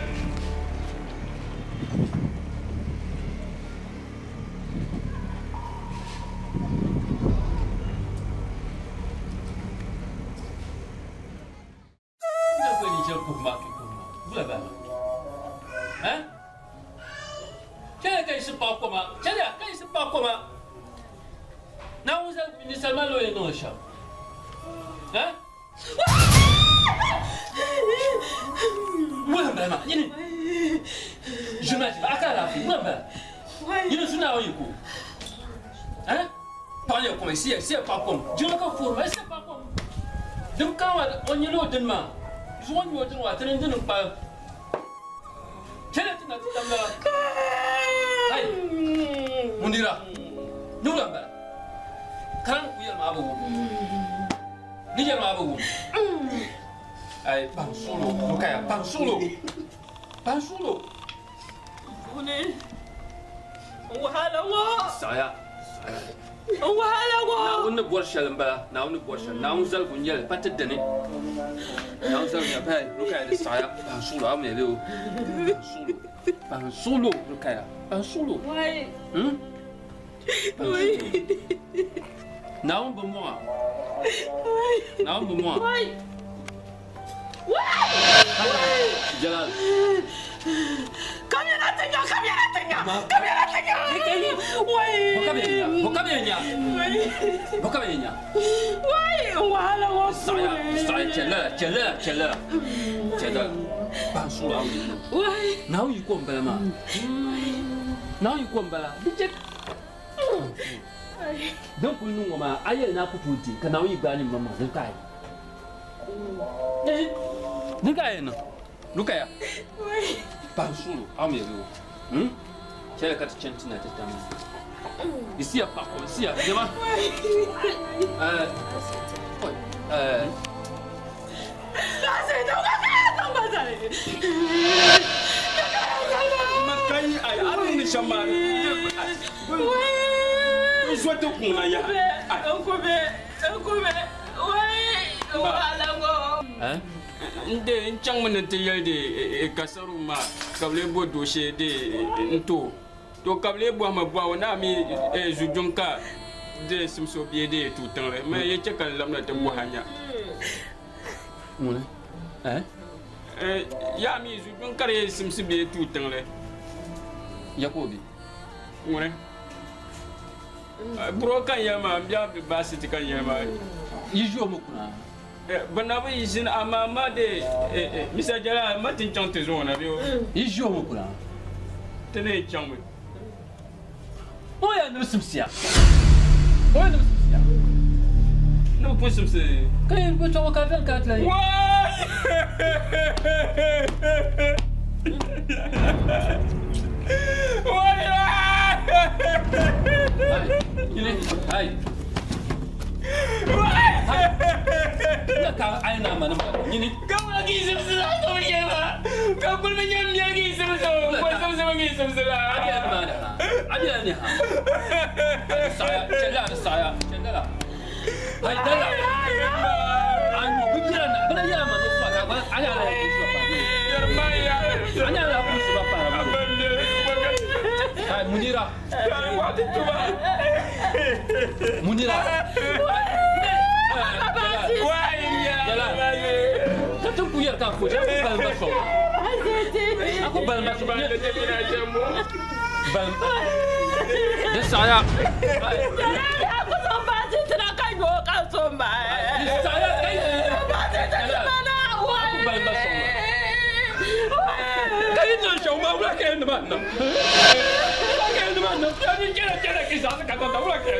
Naawuni ni bɔri shɛli m-bala, Naawuni ni bɔri shɛli, Naawuni zaligu n-nyɛ li, pa ti dini. Naawuni zaligu n-nyɛ li, pahi Rukaya di saɣiya, pahi suɣilo, a mi li o, pahi suɣilo, pahi suɣilo Rukaya, pahi suɣilo, hmm? Pahi suɣilo. Naawuni bi mɔŋ a, Naawuni bi mɔŋ a. Jalal. Kamina! Kamiyana ti nya, kamiyana ti nya, kamiyana ti nya. Wai. Bo ka bɛ yɛn nya? Bo ka bɛ yɛn nya? Bo ka bɛ yɛn nya? Wai, n wahala ŋɔ Saɣiya, puuni. saɣiya, chɛ lala, chɛ lala, chɛ lala, chɛ lala. Bahi suuri a ni niŋ. Wai. Naawuni yiko m-bala maa. Naawuni yiko m-bala. Di chɛ din kuli niŋ ŋɔ maa, a yɛli ni a ku tooi di ka Naawuni yi gbaai nyin maŋmaŋ, din ka a yɛn niŋ. Din ka a yɛn niŋ. Rukaya, pahi suuri a mi yɛli o. Chɛli ka ti chani ti na ti tam di siya paɣa ko siya nyɛma. Makai ai a ni ni shɛm maa n zo ti kuŋ na yaha. Nkube, nkube, wai, wahala ŋɔ. N de n chaŋmi ni ti yɛli de kasaru maa ka bɛ lee bo dooshee de n ti o. To ka bɛ lee bɔhimi bɔhigu ni a mi zujuŋ ka de simsi o bia de tuui tiŋli. M yi chɛ ka n labina ti bɔhi a nya. Ŋuni? Eh? Yaa mi zujuŋ ka di yɛn simsi bia tuui tiŋli. Ya ka o be? Ŋuni? Buro ka n yɛli maa, m bia Abdulbasit ka n yɛli maa. Yi ʒi o mi kuna? Bɛ na bi ʒini amaa ma de Mr. Jalal ma ti chaŋ ti zaŋ o na bee o? Yi ʒi o mi kuna? Ti ni yɛn chaŋmi. O yɛn ni bi simsiya. O yɛn ni bi simsiya. Ni bi pun simsi. Ka yɛn bi tɔɣi ka viɛli ka ti lahi. Waai! Waai! Hai! Hai! Munira. Munira. Ka ti ku yɛri ka a ko balima sɔŋ. A ko balima sɔŋ. Balima. Di saɣaya. Di saɣaya ka yi. A ko balima sɔŋ ma. Ka yi niŋ shɛm maa wula ka yi nima niŋ. Wula ka yi nima niŋ. Ni chɛla chɛla ki zaɣisi ka tɔta wula ka yi.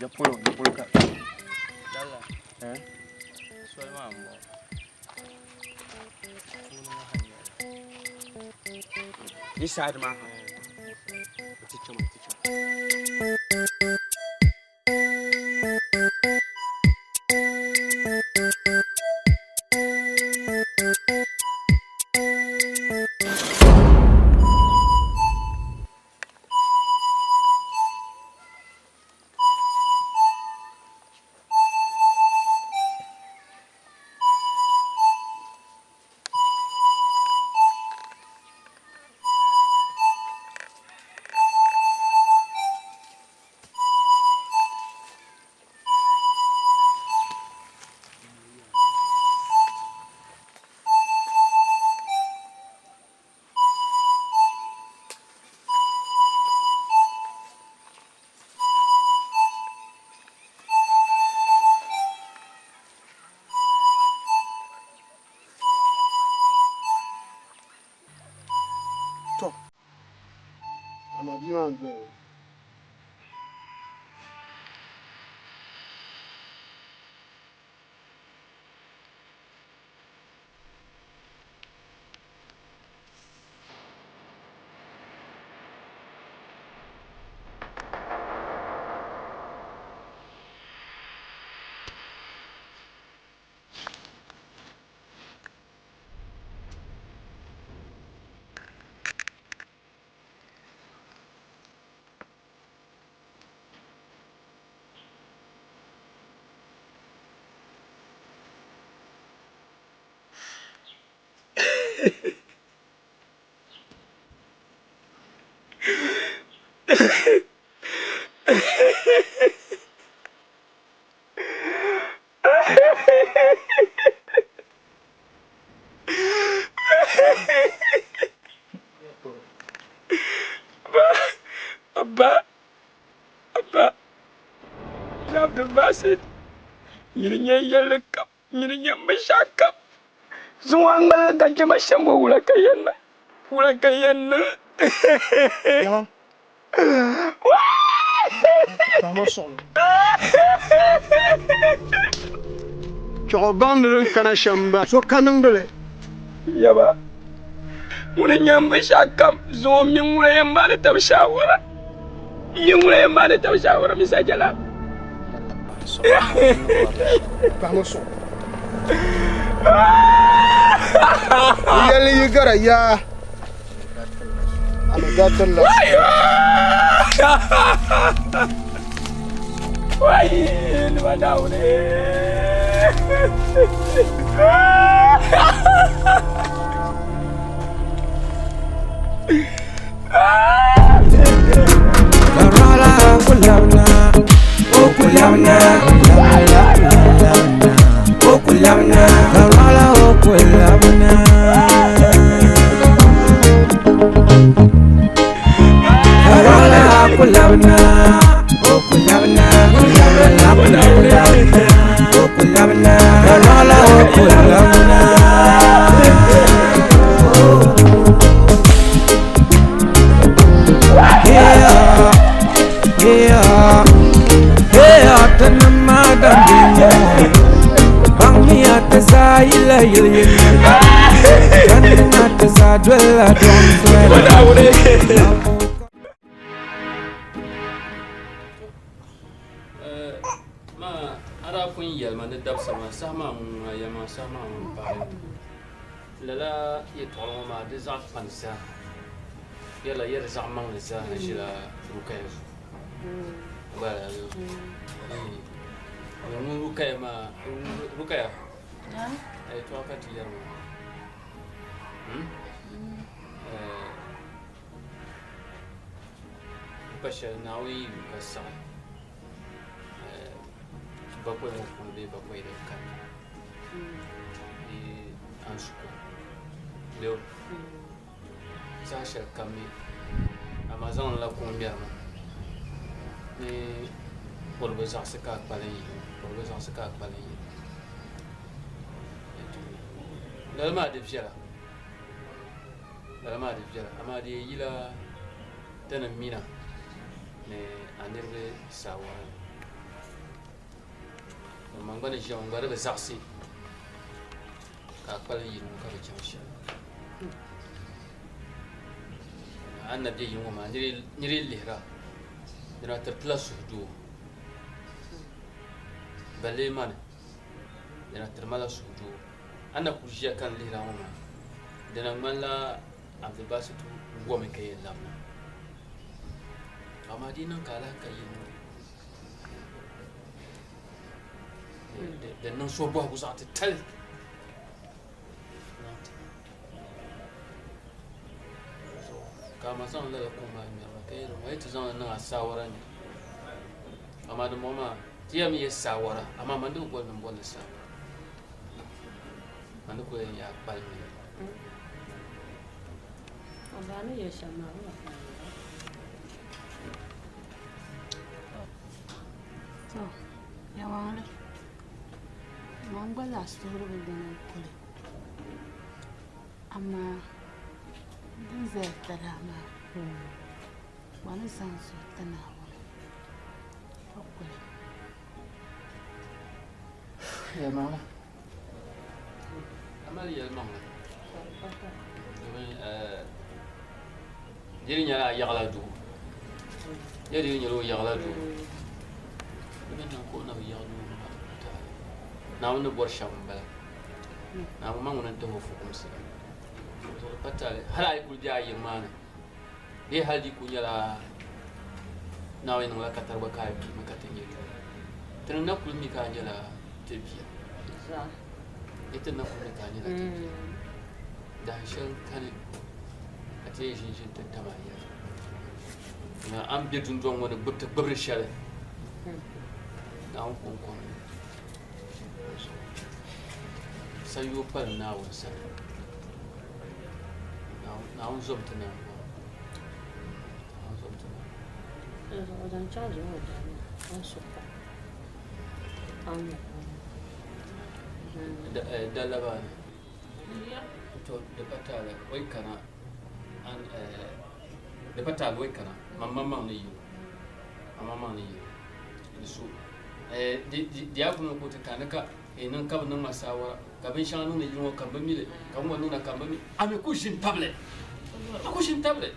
Ya polo, ya polo ka. Dalla. Eh? Soli maa m-bɔŋɔ. Puuni ŋɔ ha n-nyɛ li. Yi side maa ha. Ti chama, ti chama. Amaa bia maa n-doli o. Abba, Abba, Abdulbasit, nyini nyɛ yɛlli kam, nyini nyɛ binshɛɣu kam. Zuŋɔ a ŋmanila dajɛma shɛm ŋɔ wula ka yɛn niŋ? Wula ka yɛn niŋ? Chuɣu baŋdi din kana shɛm m-bala. So ka niŋdi li. Yaba, ŋuni n-nyɛ m binshɛɣu kam zuŋɔ m mini ŋuna yɛn maani tab shaawara. M mini ŋuna yɛn maani tab shaawara Misa Jalal. Yɛli yi gara yaa. Ma a daa pun yɛli ma ni dabisa maa saha maa ŋun a yɛli ma saha maa ŋun pahi lala yɛltɔɣali ŋɔ maa di zaɣ kpani zaa yɛla yɛri zaɣ maŋli zaa na ʒila Rukaya zuɣu gbala ŋun Rukaya maa Rukaya a yɛltɔɣa ka ti yɛri ŋɔ pa shɛli Naawuni yi yu ka saɣi bakɔi ŋɔ puuni bee bakɔi din kanna bee a ni su kom bee saha shɛli kam mi amaa zaŋ la kuŋ ŋmɛri ma ni o di bi zaɣisi ka a kpalim yi o di bi zaɣisi ka a kpalim yi lala maa di viɛla lala maa di viɛla amaa di yila ti ni mina ni a niriba saawara ni. Man gba ni ʒiya ŋɔ gba di bi zaɣisi ka a kpalim yili ŋɔ ka bi chaŋ shɛli. A ni na be yili ŋɔ maa nira yi lihira dina tiritila suhudoo balee mani dina tiri ma la suhudoo. A ni na kuli ʒiya ka n lihira ŋɔ maa dina ŋmanila Abdulbasitu gomi ka yɛn labina amaa di yi niŋ ka a lahi ka yili ŋɔ din niŋ so bɔhigu zaɣ titali ka a ma zaŋ lala kuŋ maa ŋmɛri ba ka yɛli ma yi ti zaŋli niŋ a saawara ni amaa dimbɔŋɔ maa ti yɛmi yɛ saawara amaa man di bi boli ni n boli saawara man di kuli yɛn yaa kpalim ni To, yɛlimaŋli, man gba zaa suhuri bi luna n kuli, amaa din zaya talahi maa. Gba ni zaŋ zuɣu ti Naawuni ka kuli. Yɛlimaŋli. A mali yɛlimaŋli. Domin di di nyɛla a yaɣila doo. Di di nyɛla o yaɣila doo. Di mi niŋ ka o na bi yaɣi doo maa taali. Naawuni ni bɔri shɛm m-bala. Naawuni ma ŋuni n-tahi o fukumsi. Di pa taali. Hali a yi kuli be a yiŋ maa ni. Bee hali di kuli nyɛla Naawuni niŋla katari gba ka a kpimi ka ti nyɛ doo. Ti ni na kuli mi ka a nyɛla ti bia. Bee ti ni na kuli mi ka a nyɛla ti bia. Dahin shɛli kani ka ti yɛn ʒinʒi nti tam a yɛla. Amaa a ni be dundɔŋ ŋɔ ni gbubi ti gbibiri shɛli Naawuni kɔŋko ni sanyoo pali Naawuni sani. Naawuni zom ti naai maa. Naawuni zom ti naai. Dinzuɣu zaŋ chaŋ zuŋɔ dali maa, a ni suhi pam. A ni Dalla ni. To di pa taali o yi kana di pa taali o yi kana man maŋmaŋ ni yi o man maŋmaŋ ni yi o di so di yaa kuli niŋ ka o ti kana ni ka niŋ ka bi niŋ ma saawara ka binshɛŋa niŋdi yili ŋɔ ka n bi mi li ka ŋɔ niŋda ka n bi mi a mi ku ʒini tabili a ku ʒini tabili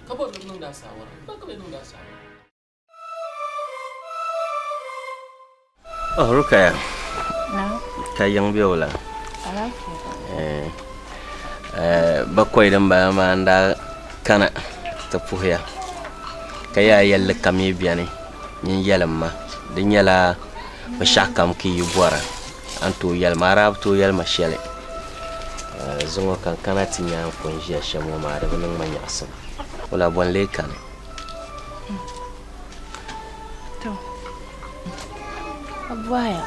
ka bɔri ni bi niŋdi a saawara ba ka bɛ niŋdi a saawara. Oh, Rukaya. Ka yiŋ be o la. Eh, eh, bakɔi din bala maa n daa kana ti puhiya ka yaa yɛlli kam yi beni nyin yɛlim ma di nyɛla binshɛɣu kam ka yi bɔra a ni tooi yɛli ma a daa bi tooi yɛli ma shɛli eh, zuŋɔ ka n kana ti nya n ko n ʒiya shɛm ŋɔ maa di bi niŋ ma nyaɣisim wula bɔ n-lee kani To, a bɔhaya,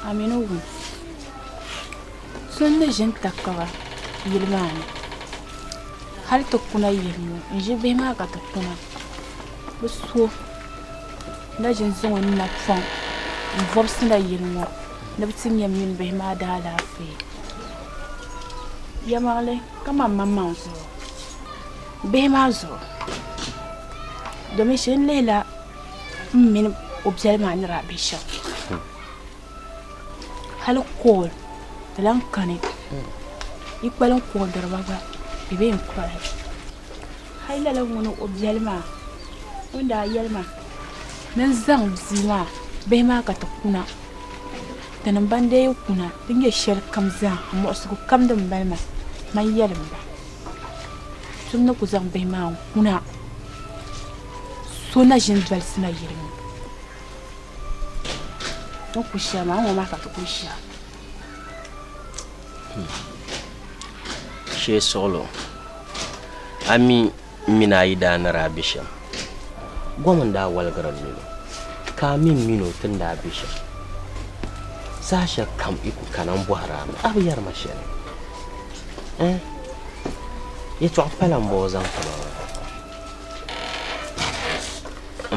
a mi ni wum so n-ni ʒi n-ta kaba yili maa ni hal ti kuna yili ŋɔ n-ʒi bihi maa ka ti kuna bɛ so na ʒi n-zaŋ o napɔŋ n-vɔbisi na yili ŋɔ ni bɛ ti nya m mini bihi maa daalaafee. Yɛlimaŋli kaman maŋmaŋ zuɣu. Bihi maa zuɣu domin shee n lihila m mini o biɛli maa ni daa be shɛm hali kool di lahi kani yi kpalim kool diriba gba bɛ bee n koli hali lala ŋuni o biɛli maa o ni daa yɛli ma ni n zaŋ bia maa bihi maa ka ti kuna tinim ban dee kuna di nyɛ shɛli kam zaa muɣisigu kam din mali ma man yɛlim ba Tum ni ku zaŋ bihi maa n-kuna so na ʒini dolisi na yili ŋɔ. Ti ni ku shɛli maa, ŋ-ŋɔ maa ka ti ku ʒiya. Shee suɣilo, a mi m mini a yidaa ni daa be shɛm? Gom n-daa waligiri m min o, ka a mi m min o ti ni daa be shɛm. Saha shɛli kam yi ku kana m-bɔhir a mi, a bi yɛri ma shɛli. Eh, yɛtɔɣa pala m-bɔŋɔ zaŋ ti ma maa.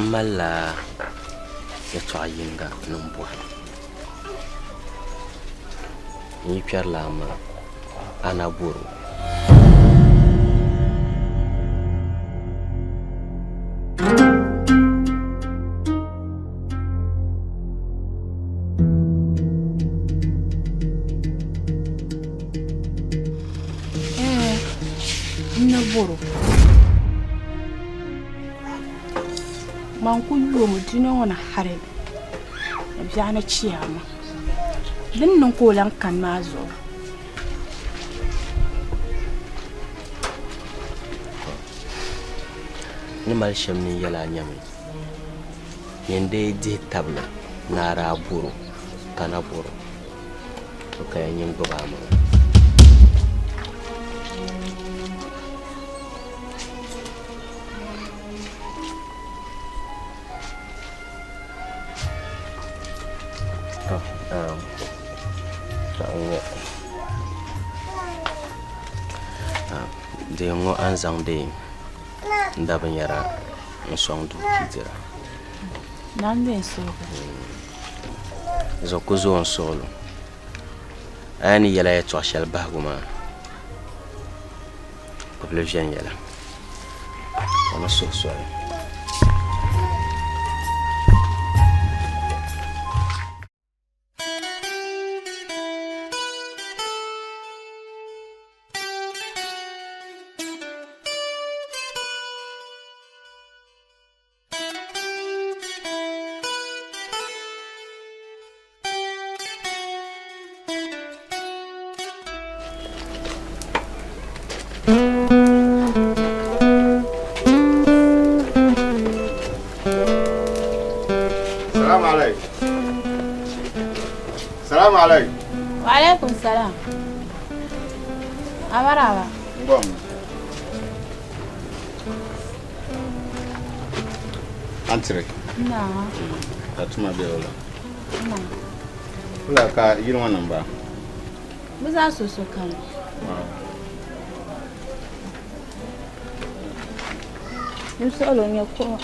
M malila yɛtɔɣa yiŋga ni m bɔhi. N yi kpɛrila a maa, a na bɔr o. Ɛɛ, n na bɔr o. Man ku yoomi dunia ŋɔ ni hali ni biɛɣuni chiyaama. Di ni niŋ ka o lan kani maa zuɣu. N ni mali shɛm ni n yɛl a nyami, nyin dee dihi tabili ni a daa bɔr o ka na bɔr o. O kaya nyin gbubi a maŋa. To, um, di ŋɔ a ni zaŋdi n da binyɛra n sɔŋ duu pii dira. Zuɣu ku zooi n suɣilo. A yaa ni yɛla yɛtɔɣ shɛli bahigu maa, gbibili viɛnyɛla. Ka ni suhi soli. Salamu alaikum. Salamu alaikum. Wa alaikum salam. Amaraba. Ngom. Antire. Na. Ka tuma be o la. Na. Wula ka yili ŋɔ niŋ ba? Bɛ zaa so sokam. N suɣili o nyɛ kuɣu.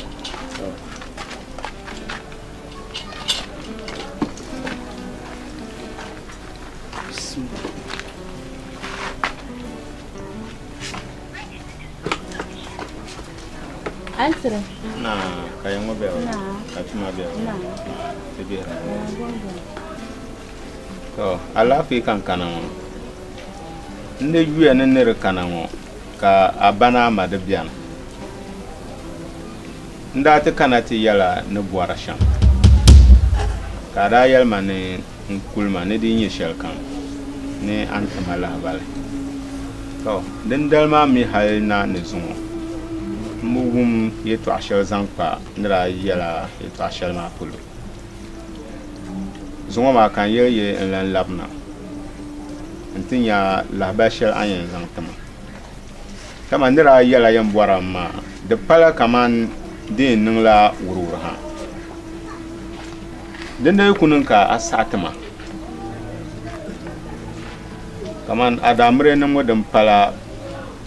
Antire. Na ka ya ŋɔ be o Na. ka tuma be o Na. ti bihira. To alaafee ka n kana ŋɔ. N di yuya ni ni di kana ŋɔ ka a ba ni a ma di bɛni. N daa ti kana ti yɛla ni bɔri shɛm ka a daa yɛli ma ni n kuli ma ni di yi nyɛ shɛlikam ni a ni ti ma lahibali. To dindali maa mi hali na ni zuŋɔ m bi wum yɛtɔɣ shɛli zaŋ kpa n ni daa yɛla yɛtɔɣ shɛli maa polo. Zuŋɔ maa ka n yɛli yi n lan labina nti nya lahibali shɛli a ni yɛn zaŋ ti ma. Dama n ni daa yɛla yɛn bɔra m maa, di pala kaman di yɛn niŋla wuriwuri ha. Dindali yi ku niŋ ka a saɣi ti ma, kaman a daa miri niŋbu din pala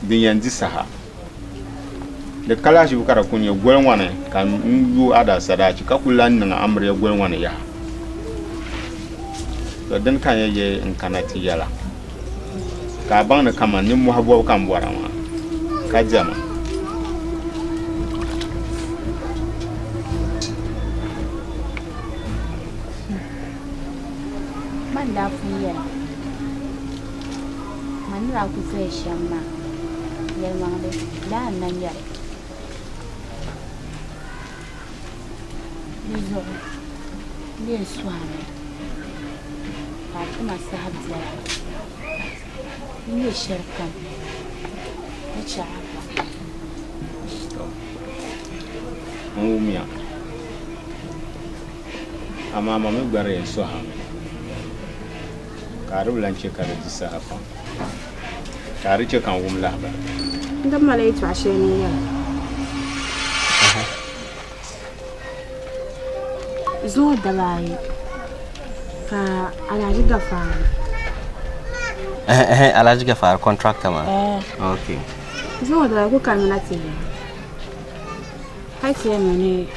din yɛn di saha. Di ka lahiʒibu ka di kul nyɛ goli ŋɔ ni ka n yo a daa sadaachi ka kul lan niŋ amiliya goli ŋɔ ni yaha. To dini ka n yɛn ye n kana ti yɛla ka a baŋ ni kaman nimmɔhi bɔbu ka m bɔra maa ka diɛma. Man daa pun yɛli ma ni daa kul zaya shɛm maa, yɛlimaŋli laa n-na nyɛli. Di zuɣu n yɛn sɔhimi ka a ti ma saha biɛla n nyɛ shɛlikam ni chɛ a gba. N wumya, amaa ma mi gba di yɛn sɔhimi ka a di bi lan chɛ ka di di saha pam. Ka di chɛ ka n wum lahibali. N di mali yɛtɔɣ shɛli ni n yɛli. Zuŋɔ daba ayi ka Alhaji Gafaari. Alhaji Gafaari contractor maa. Okay. Zuŋɔ daba ayi ku kanimina ti yɛli ka ti yɛlimi ni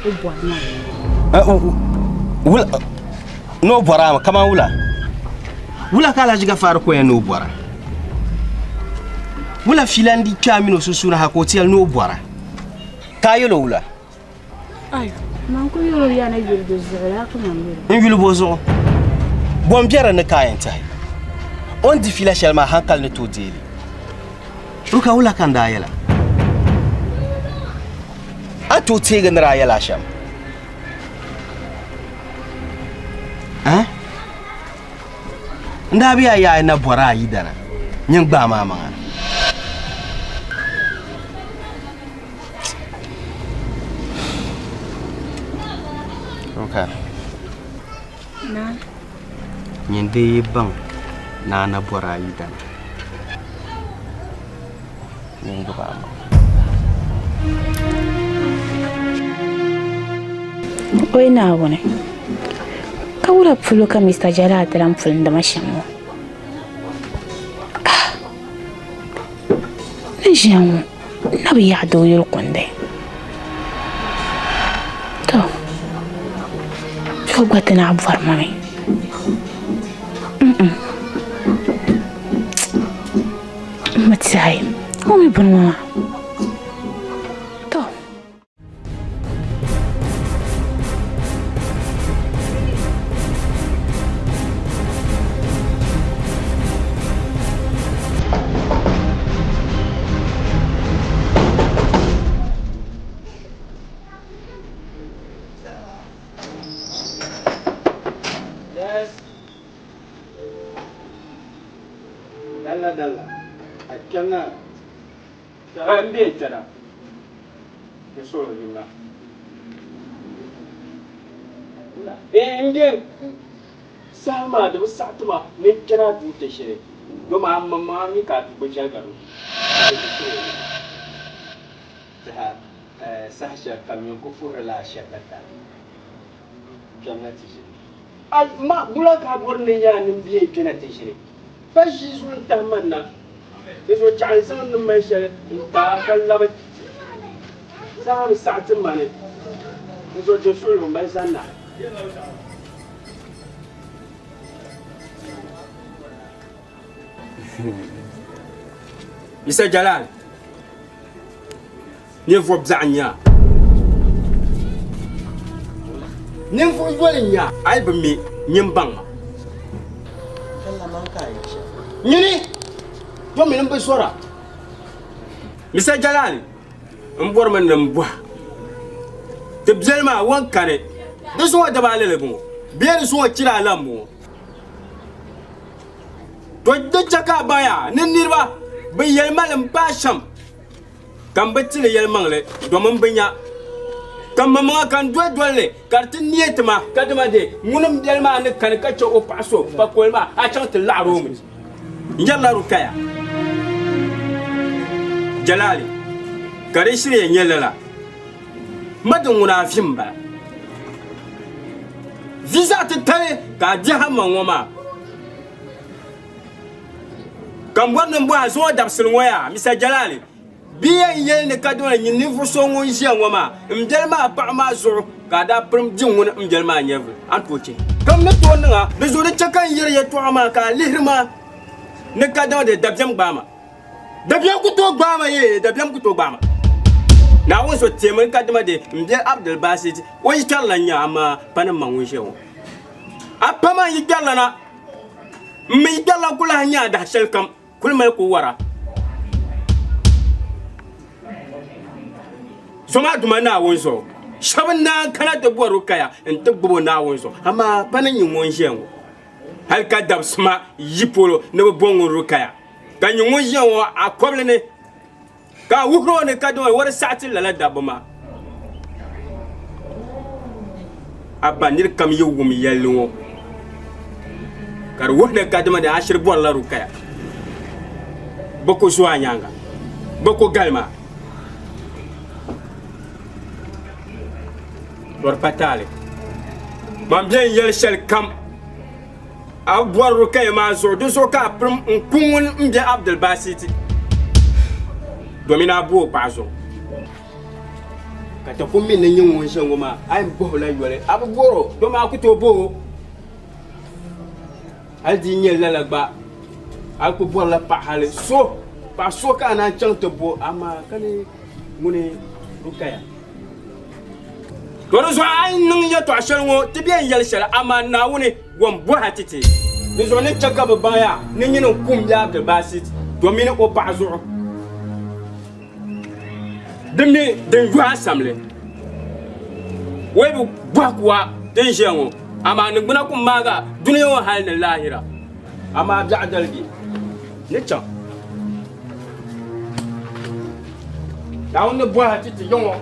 o bɔri ma. Wula ni o bɔri a mi kaman wula? Wula ka Alhaji Gafaari ko ya ni o bɔra? Wula fiila n-di kpe a mini o sunsuuni ha ka o ti yɛli ni o bɔra? Ka a yɛl o wula? Ayo, man ku yɛl o ya ni yuli di zuɣu laa ka man yɛl o. N yuli bo zuɣu? Bɔ m-be di ni ka a yɛn tɛhi? O ni di fiila shɛli maa hankali ni tooi deei li. Ruka, wula ka n daa yɛl a? A ni tooi teegi ni daa yɛl a shɛm? Eh? N daa bi a yaai na bɔri a yidana, nyin gbaai maa maŋa. Ruka. Naa. Nyin dee yi baŋ ni a na bɔri a yidana, nyin gbubi a maŋa. Oi Naawuni, ka wula polo ka Mr. Jalal ti lan pulindi ma shɛm ŋɔ? Ah! N ni ʒiya ŋɔ, n na bi yaɣi doo yuli kundi. To, so gba ti naɣ bɔri ma mi. Mm-mm. M mi tiɛhi o mi bini ŋɔ maa. Kpɛŋŋa n bɛ kpɛna n suhuri yimma n bɛ saha maa di bi saɣi ti ma ni n kpɛna duu ti shɛli dama a maŋmaŋa mi ka a ti gbubi shɛli gari Tiha saha shɛli kam nyin ku puhirila a shɛkatali kpɛmna ti ʒini. A ma bula ka a bɔri ni nya a nimbihi kpɛna ti ʒini? Pa ʒii zuɣu n-tahi ma na, di zuɣu chaɣ n zaŋ n ni mali shɛli n-ti a ka labi zaa bi saɣi ti ma ni n zuɣu je suɣilo mali zani na. Yisa Jalal, ninvuɣ biɛɣu n-nyɛ a. Ninvuɣ yoli n-nyɛ a. A yi bi mi, nyin baŋ ma. Nyini, domin m bi zɔra. Misa Jalali, m bɔrimi ni m bɔhi ti biɛli maa wan kani di zuŋɔ daba alali bɔŋɔ bee di zuŋɔ chira alam bɔŋɔ? To di chɛ ka a baŋya ni niriba bi yɛli ma li m-paai shɛm. Ka m bi ti li yɛlimaŋli domin bɛ nya, ka m maŋmaŋa ka n doli doli li ka di ti neei ti ma. Kadama de ŋuni m-biɛli maa ni kani ka chɛ o paɣ so pakoli maa, a chaŋ ti laɣir o mi. N yɛrila Rukaya Jalali, ka di shiri yɛn nyɛ lala, ma din ŋuna a vi m-bala. Vi zaɣ titali ka a dihi a maŋ ŋɔ maa. Ka m bɔri ni m bɔhi a zuŋɔ dabisili ŋɔ yaa, Mr. Jalali, bɛ yɛn yɛli ni kadama nyin ninvuɣ so ŋun ʒiya ŋɔ maa m biɛli maa paɣa maa zuɣu ka a daa pirim di ŋuni m biɛli maa nyɛvili, a ni tooi chɛ ka m ni tooi niŋ a di zuɣu di chɛ ka n yɛri yɛtɔɣa maa ka a lihiri ma ni kadama di dabiɛm gbaai ma. Dabiɛm ku tooi gbaai ma yee, dabiɛm ku tooi gbaai ma. Naawuni so teemi ni kadama di m biɛli Abdul Basit o yi kpɛrila n-nya amaa pa ni m ma ŋun ʒiya ŋɔ. A pa maa yi kpɛrila na. M mi yi kpɛrila ku lahi nya a dahi shɛli kam kuli mali ku wara. Zoma Duuma Naawuni zuɣu, shɛba n-naan kana ti bɔri o kaya nti gbubi o Naawuni zuɣu, amaa pa ni nyɛ ŋun ʒiya ŋɔ hal ka dabisima yi polo ni bɛ bo ŋun Rukaya, ka nyɛ ŋun ʒiya ŋɔ a kɔbili ni. Ka a wuhir o ni kadama o di saɣi ti lala dabba maa. A ba nir kam yi wum yɛlli ŋɔ, ka di wuhi ni kadama di a shiri bɔrila Rukaya, bɛ ku zo a nyaaŋa, bɛ ku galim a. Bɔri pa taali. Man bɛn yɛli shɛlikam A bi bɔri Rukaya maa zuɣu, di zuɣu ka a pirim n-ku ŋun m-be Abdulbasiti domin a bo o paɣa zuɣu. Ka ti ku mi ni nyɛ ŋun ʒe ŋɔ maa, a yɛn bɔh o la yoli. A bi bɔr o, domin a ku tooi bɔh o. Hal di yi nyɛ lala gba, a ku bɔrila paɣa hali so, paɣ so ka a naan chaŋ ti bo, amaa ka ni ŋuni Rukaya. To di zuɣu a yi niŋ yɛtɔɣ shɛli ŋɔ, ti bɛ n-yɛli shɛli, amaa Naawuni wan bɔhi a ti ti. Di zuɣu ni chɛ ka bɛ baŋ ya ni nyini n-kum bɛ Abdulbasit domini o paɣa zuɣu. Di mi din yɔhi a samli. O yi bi bɔhi kuwa din ʒiya ŋɔ, amaa niŋgbuna ku maag a dunia ŋɔ hal ni laahira. Amaa biɛɣu darigi ni chaŋ. Naawuni ni bɔhi a ti ti yiŋɔ.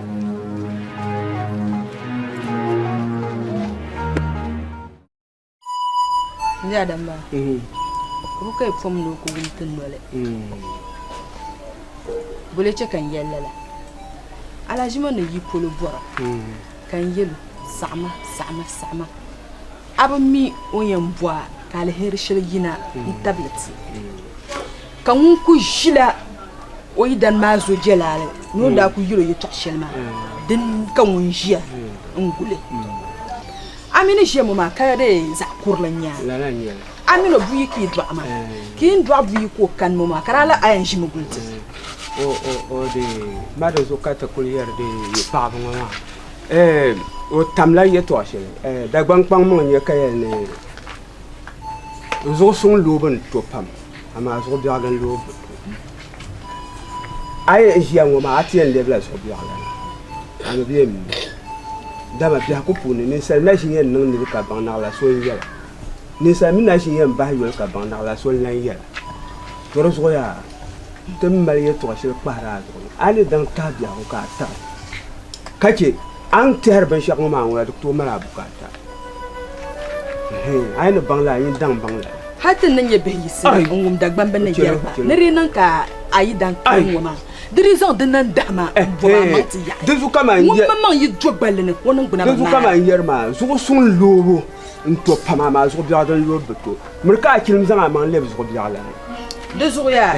N Adam maa, o bi ka yi pom ni o ku wum ti noli. Bole chɛ ka n yɛli lala. Alaʒima ni yi polo bɔra ka n yɛl o, Saɣima, saɣima, saɣima. A bi mi o ni yɛn bɔ a ka aliheri shɛli yina n-tabili ti. Ka ŋun ku ʒila o yidana maa zo jɛlaali ni o ni daa ku yɛl o yɛtɔɣ shɛli maa, din ka ŋun ʒiya n-guli. A mi ni ʒiya ŋɔ maa ka di zaɣ kurili n-nyɛ a. A min o buyi ka yi dɔɣi maa, ka yi ni dɔɣi buyi ka o kani ŋɔ maa, ka daa lahi a yɛn ʒimi guli ti. O di ma di zuɣu ka ti kuli yɛri di paɣaba ŋɔ maa o tamla yɛltɔɣa shɛli Dagbaŋ kpaŋmaŋ n-nyɛ ka yɛli ni Zuɣu suŋ loobu ni to pam, amaa zuɣu biɛɣu din loobu bi to. A yi ʒiya ŋɔ maa, a ti yɛn lɛbila zuɣu biɛɣu lana, a mi bi yɛn mi. Dama biɛhigu puuni, ninsal na ʒi yɛn niŋ niriba ka baŋ naɣila so n-yɛla. Ninsal mi na ʒi yɛn bahi yoli ka baŋ naɣila so n-lan yɛla. To di zuɣu yaa, Ti ni mali yɛtɔɣ shɛli kpahiri a zuɣu ni, a ni daŋ tahi biɛhigu ka a taɣi, ka chɛ a ni tɛhiri binshɛɣu ŋɔ maa ŋuna di ku tooi mali a bukaata. A yi ni baŋ lala, nyin daŋ baŋ lala. Hal ti ni nyɛ bihi yiɣisi n-wum Dagbamba ni yɛri ba ni di niŋ ka a yi daŋ kani ŋɔ maa, di di zaŋ di nandahima m-bɔb a maŋ ti yaɣi. Ŋun maŋmaŋ yi do gballi ni, o niŋgbuna bi Di zuɣu ka maara. man yɛri maa, zuɣu suŋ loobu n-to pam, amaa zuɣu biɛɣu din loori bi to. Miri ka a chilim zaŋ a maŋ lɛbi zuɣu biɛɣu lana. Di zuɣu yaa,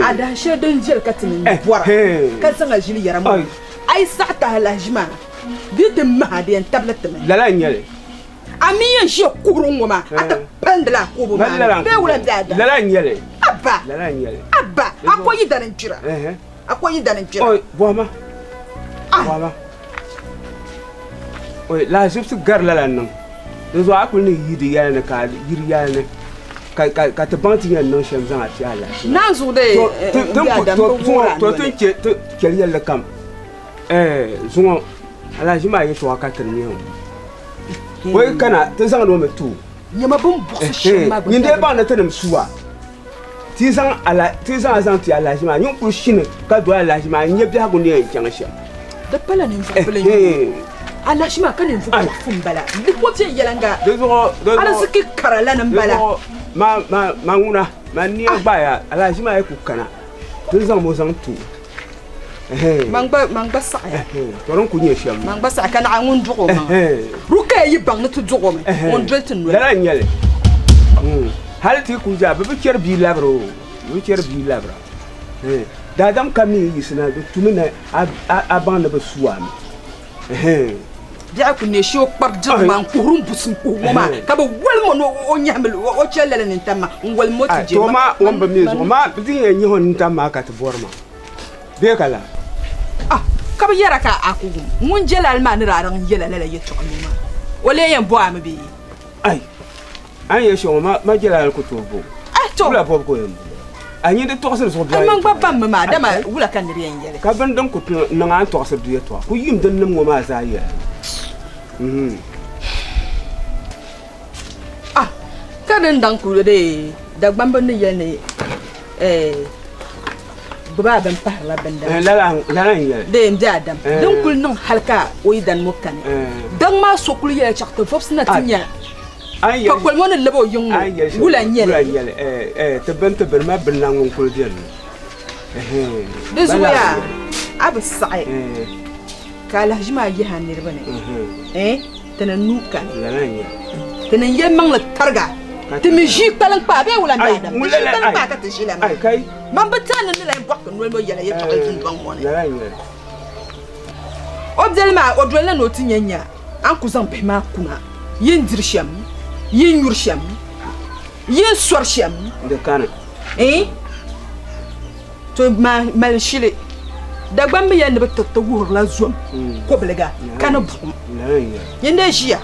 a dahin shɛli din viɛli ka ti ni bɔra, ka zaŋ a ʒili yɛra ŋɔ, a yi saɣi ti alahiʒi maa, di yi ti mahi a, di yɛn tabili ti mi. Lala n-nyɛ li. A mi yɛn ʒiya kuhiri ŋ-ŋɔ maa, a ti palindila a kuhibu maa ni bee wula m-be a dali? Lala n-nyɛ li. Abba! Lala n-nyɛ li. Abba! A ko yi dani n-kpira. A ko yi dani n-kpira. Oi, bɔhima. Bɔhima. Oi, lahaʒibisi gari lala niŋ. Di zuɣu a kuli ni yi di yɛli ni ka a yi di yɛli ni ka ka ka ti baŋ ti yɛn niŋ shɛm zaŋ a ti alahichi maa. Naanzuɣu dee To ti n ti be Adam to bi zuŋɔ wuhiri a to noli. ti ni che ti chɛli yɛlli kam ɛɛ zuŋɔ alahichi maa yɛltɔɣa ka ti ni nya ŋɔ. O yi kana ti zaŋdi o mi ti o. Nyama bɛ ni buɣisi shɛm maa gba Nyin dee nyɛla baŋ ni tinim su a. Ti zaŋ ala ti zaŋ a zaŋ ti alahichi maa nyin kuli shini ka doli alahichi maa n-nya biɛhigu ni yɛn chaŋ shɛm. Di pala ninvuɣ bila n-nyɛ o. Alahichi maa ka ninvuɣ bɔɣifu m-bala. Di ko viɛnyɛliŋga aliziki kara la ni m-bala. Di zuɣu ma ma ma ŋuna ma nia gbaaya alahichi maa yi ku kana ti ni zaŋ o zaŋ ti o. Man gba man gba saɣiya. To din ku nyɛ shɛm. Man gba saɣi ka naɣi ŋun duɣi o maŋa. Rukaya yi baŋ ni ti duɣi o mi, ŋun doli ti noli. Lala n-nyɛ li. Hali ti ku zaa bɛ bi chɛri bia labira o, bɛ bi chɛri bia labira. Daadam kam mi yi yiɣisina di tumi ni a baŋ ni bɛ su a mi. Biɛɣu ku neei shee o kpari dirigu maa n-kuhiri m-busim kuhigu ŋɔ maa ka bɛ wolim o ni o nyɛhimi o chɛli lala nintam maa n-wolim o ti je. To maa ŋun bi mi zuɣu maa di yɛn nyɛ o nintam maa ka ti bɔri maa bee ka la? Ah! Ka bɛ yɛra ka a ku wum ŋun je lala maa ni daa daŋ yɛla lala yɛtɔɣa ŋɔ maa o lee yɛn bɔ a mi bee? Ai! A ni yɛli shɛm ŋɔ maa ma je lala ku tooi bɔ o. Ah! To! Wula bɔbu ka o yɛn bɔ? A nyin di tɔɣisiri zuɣu biɛɣu A maŋ gba yɛltɔɣa. baŋmi maa dama wula ka nir yɛn yɛli? Ka bini din ku niŋ a ni tɔɣisiri di yɛtɔɣa ku yim din nim ŋɔ maa zaa yɛla. Ah! Ka din daŋ ku dee Dagbamba ni yɛli ni eh, gbubi a bini pahirila bindana. Lala n-yɛli. Dee m-be a dam. Din kuli niŋ hali ka o yidana ŋɔ kani. Daŋ maa so kuli yɛla chaɣ ti vɔbisi na ti nya Pakoli ŋɔ ni lab o yiŋ ŋɔ, wula n-nyɛ li? Wula n-nyɛ li? Ti bini ti bini ma bini la ŋun kuli beni. Di zuɣu yaa a bi saɣi ka alahiʒi maa yihi a niriba ni, ti ni nuu kani. Ti ni yɛlimaŋli tariga, ti mi ʒii kpaliŋkpaa bee wula m-be Adam? Ti ʒii kpaliŋkpaa ka ti ʒi la maa. Man bi tɛhi ni n ni lahi bɔhi ti noli ŋɔ yɛla yɛtɔɣili dundɔŋ ŋɔ ni. O biɛli maa, o dolila ni o ti nya nya a ni ku zaŋ bihi maa kuna, yi ni diri shɛm, yi ni nyuri shɛm, yi ni sɔri shɛm. Di kani. Iin, to mali shili. Dagbamba yɛli ni bɛ tiriti wuhirila zom kobiliga ka ni buɣim. Nyin dee ʒiya.